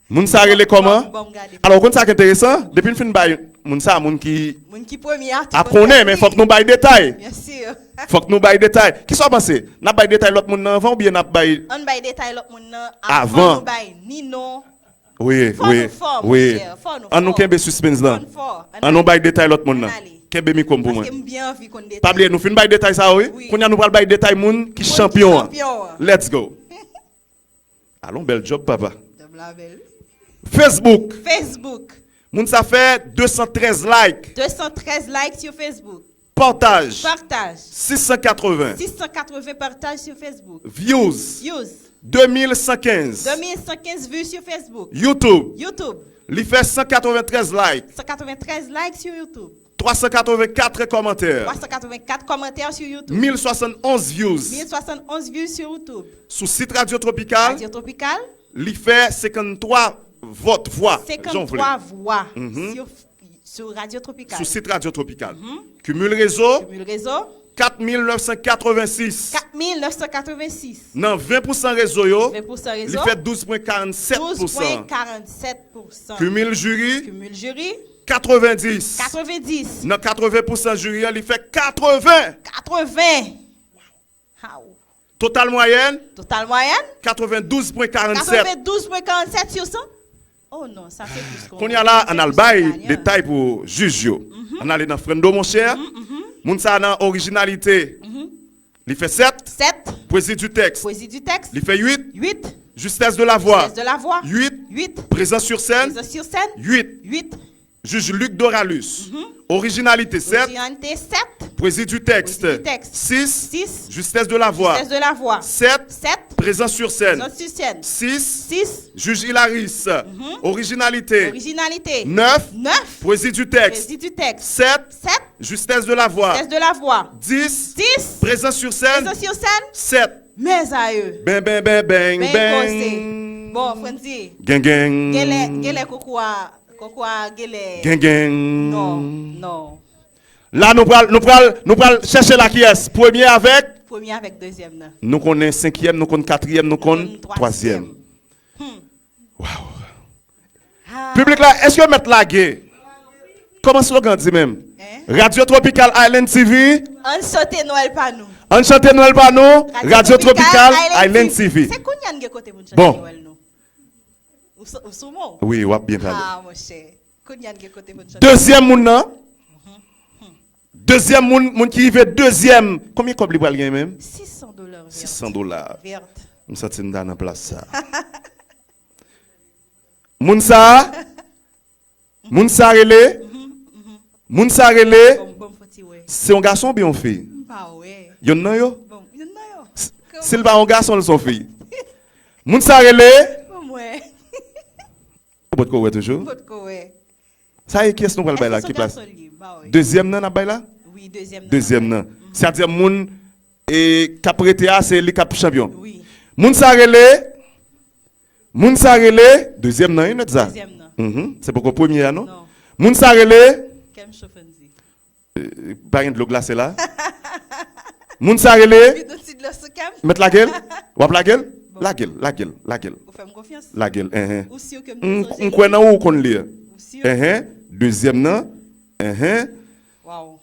Moun sa rele kòman? Bon, m gade. Alò, ou konn sa k enteresan? Depi n fin bay moun sa, moun ki Moun ki premye a, ap konnen, men fòk nou bay detay. Byen si. Fòk nou bay detay. Kisa w panse? N ap bay detay lòt moun nan anvan oubyen n ap bay Ann bay detay lòt moun nan Avan. Avan nou bay ni non. Wi, Fò wi, nou fò, wi. monchè. Fò nou fò. Ann nou kenbe sispens lan. Ann fò. Ann nou bay detay lòt moun nan. Ann ale. Kenbe mikwo m pou mwen. Paske m byen anvi konn detay. Pa bliye, nou fin bay detay sa yo, wi. Wi. Kounye a nou pral bay detay moun ki Moun ki chanpyon an. Chanpyon an. Let's go. Alon, bèl djòb, papa. Djòb la bèl. Facebook. Facebook. Moun sa fè de san trèz like. Deux cent treize likes sur Facebook. Pataj. Partage. Sis san katreven. Six cent quatre-vingts partages sur Facebook. Views. Views. De mil san kenz. Deux mille cent quinze vues sur Facebook. YouTube. YouTube. Li fè san katreventrèz like. Cent quatre-vingt-treize likes sur YouTube. Twa san katrevenkat kòmantè. Trois cent quatre-vingt-quatre commentaires sur YouTube. Mil swasannonz views. Mille soixante-onze vues sur YouTube. Sou sit Radyo Tropikal, Radio Tropical, li fè senkanntwa vòt, vwa, jan w vle. Cinquante-trois voix sur, sur Radio Tropical. Sou sit Radyo Tropikal. Cumul rezo, Cumul réseau, kat mil nèf san katrevensis. Quatre mille neuf cent quatre-vingt-six. Nan ven pousan rezo yo, Vingt pour cent li réseau, fè douz pwen karannset douze pousan. Point quarante-sept pour cent. Cumul jiri, Cumul jury, katrevendis. Quatre-vingt-dix. Nan katreven pousan jiri an, li fè katreven. Quatre-vingts. How? Total mwayèn, Total moyenne, katrevendouz pwen karannset. Quatre-vingt-douze point quarante-sept sur cent. Oh non, sa se plis kon. Kounye a la, ann al bay Gagnant. Detay pou jij yo. Ann ale nan Frendo, monchè. Moun sa nan orijinalite, li fè sèt. Sept. Pwezi di tèks, Poésie du texte, li fè uit. Huit. Justès de la vwa, Justesse de la voix, uit. Huit. Prezans sur sèn, Présence sur scène, uit. Huit. Jij Luc Doralus, orijinalite, sèt. Originalité, sept. Pwezi di tèks, Poésie du texte, sis. Six. Justès de la vwa, Justesse de la voix, sèt. Sept. Prezans sur sèn, Présence sur scène, sis. Six. Jij Hilaris, orijinalite, Originalité, nèf. Neuf. Pwezi di tèks, Poésie du texte, sèt. Sept. Justès de la vwa, Justesse de la voix, dis. Dix. Prezans sur sèn, Présence sur scène, sèt. Mes aïeux. Ben, ben, ben, beng, Ben beng. Kose. Bon, Frandy. Gen, gen. Genlè, genlè koko a, koko a genlè. Gen, gen. Non, non. La, nou pral, nou pral, nou pral chèche la kiyès. Premye avèk. Premye avèk dezyèm nan. Nou konnen senkyèm, nou konn katriyèm, nou konn twazyèm. Hmm. Waw. Ah. Piblik la, èske yo mèt lage? Kòman slogan di menm? Hein? Radyo Tropikal Island T V. Ann chante Nwèl pa nou. Ann chante Nwèl pa nou. Radyo Tropikal Island T V. Se kounye a n gen kote pou n chante Bon. Nwèl nou. Ou sou, ou sou mo? Wi, w ap byen pale. Ah, monchè. Kounye a n gen kote pou n chante. Dezyèm moun nan. Dezyèm moun, moun ki rive dezyèm. Konbyen kòb li pral gen menm? Sis san dola vèt. Sis san dola. Vèt. M santi m ta nan plas sa. Moun sa a, Moun sa rele. Moun sa rele. Bon, bon, fò ti wè. Se yon gason oubyen yon fi? M pa wè. Yonn nan yo? Bon, yonn nan yo. Si l pa yon gason, l se yon fi. Moun sa rele. Bon, mwen. Ou potko wè toujou? M potko wè. Sa e kiyès nou pral bay la? Ki plas? Dezyèm nan n ap bay la? Wi, dezyèm nan. Dezyèm nan. Sètadi moun e k ap rete a, se li k ap chanpyon. Wi. Moun sa rele. Moun sa rele. Dezyèm nan, wi, Nètza. Dezyèm nan. Mhm. Se poko premye a, non? Non. Moun sa rele. Kè m cho Frenzy. Eh, pa gen dlo glase la. Moun sa rele. Vide yon ti dlo sou kè m. Mèt lage l? W ap lage l? Bon. Lage l, lage l, lage l. Ou fè m konfyans? Lage l, enhen. Ou si ke m te sonje li? M kwè nan ou, ou konn li. Ou si? Enhen. Dezyèm nan. Enhen. Waw.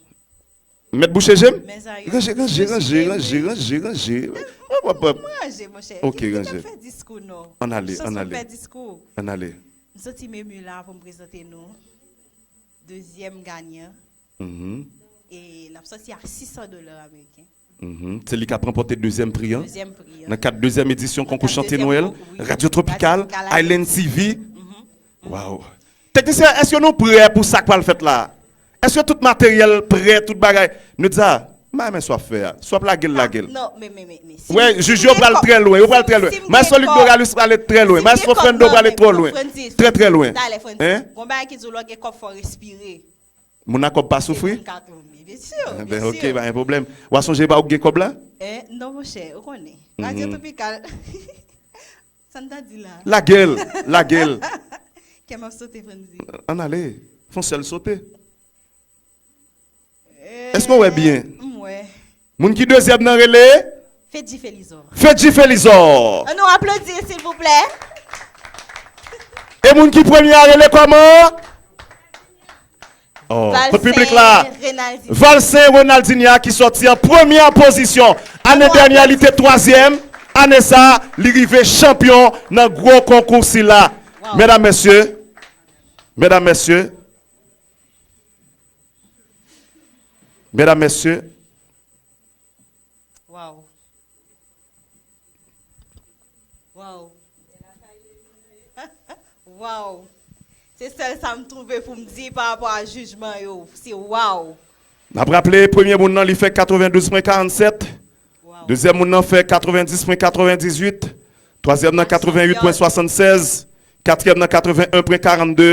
Mèt bouche je m? Ranje, ranje, ranje, ranje, ranje, ranje. Hop, hop, hop. Mwen ranje, monchè. Ok, ranje. Kite m fè diskou, non. Ann ale, ann ale. Fè diskou. Ann ale. M soti menm la pou m prezante nou dezyèm ganyan. Mhm. E l ap sòti a sis san dola ameriken. Mhm. Se li k ap ranpòte dezyèm pri an. Dezyèm pri an. Nan kad dezyèm edisyon konkou Chante Nwèl, wi. Radio Tropikal, Island T V. Mhm. Waw. Teknisyen, èske nou prè pou sa k pral fèt la? Èske tout materyèl prè, tout bagay? Nou di sa, m pa renmen sa w ap fè a. Si w ap lage l, lage l. Non, men, men, men, men. Wè, jij yo pral trè lwen, yo pral trè lwen. Maestro Luc Doralus prale trè lwen. Maestro Fendo prale twò lwen. Trè, trè lwen. Talè, Frenzy. Hein? Gon bagay ki di w lè w gen kòb fò w respire. Moun ak kòb pa soufri? Moun ka, men byen si, byen si. Ben, ok, pa gen pwoblèm. W a sonje pa ou k gen kòb la? Eh, non, monchè, ou konnen. Radio Tropikal. Sa n ta di la? Lage l, lage l. Kè m ap sote, Frenzy. Ann ale, fè yon sèl sote. Eh, èske w wè byen? M wè. Moun ki dezyèm nan rele? Fedji Felizò. Fedji Felizò. Ann nou aplodi, silvouplè. E moun ki premye a rele kòman? Oh, kot piblik la? Valsen Renaldinia. Valsen Renaldinia ki sòti an premyè pozisyon. Ane dènyè, li te twazyèm. Ane sa, li rive chanpyon nan gwo konkou sila. Wow. Medam, mesye, medam, mesye, medam, mesye, Waw. Waw. Waw. Se sèl sa m twouve pou m di pa rapò a jijman yo. Se waw. N ap raple, premye moun nan, li fè katrevendouz pwen karannsèt. Waw. Dezyèm moun nan fè katrevendis pwen katrevendizuit. Twazyèm nan, katrevenuit pwen swasannsèz. Katriyèm nan, katreven en pwen karannde.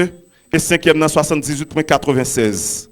E senkyèm nan, swasanndizuit pwen katrevensèz.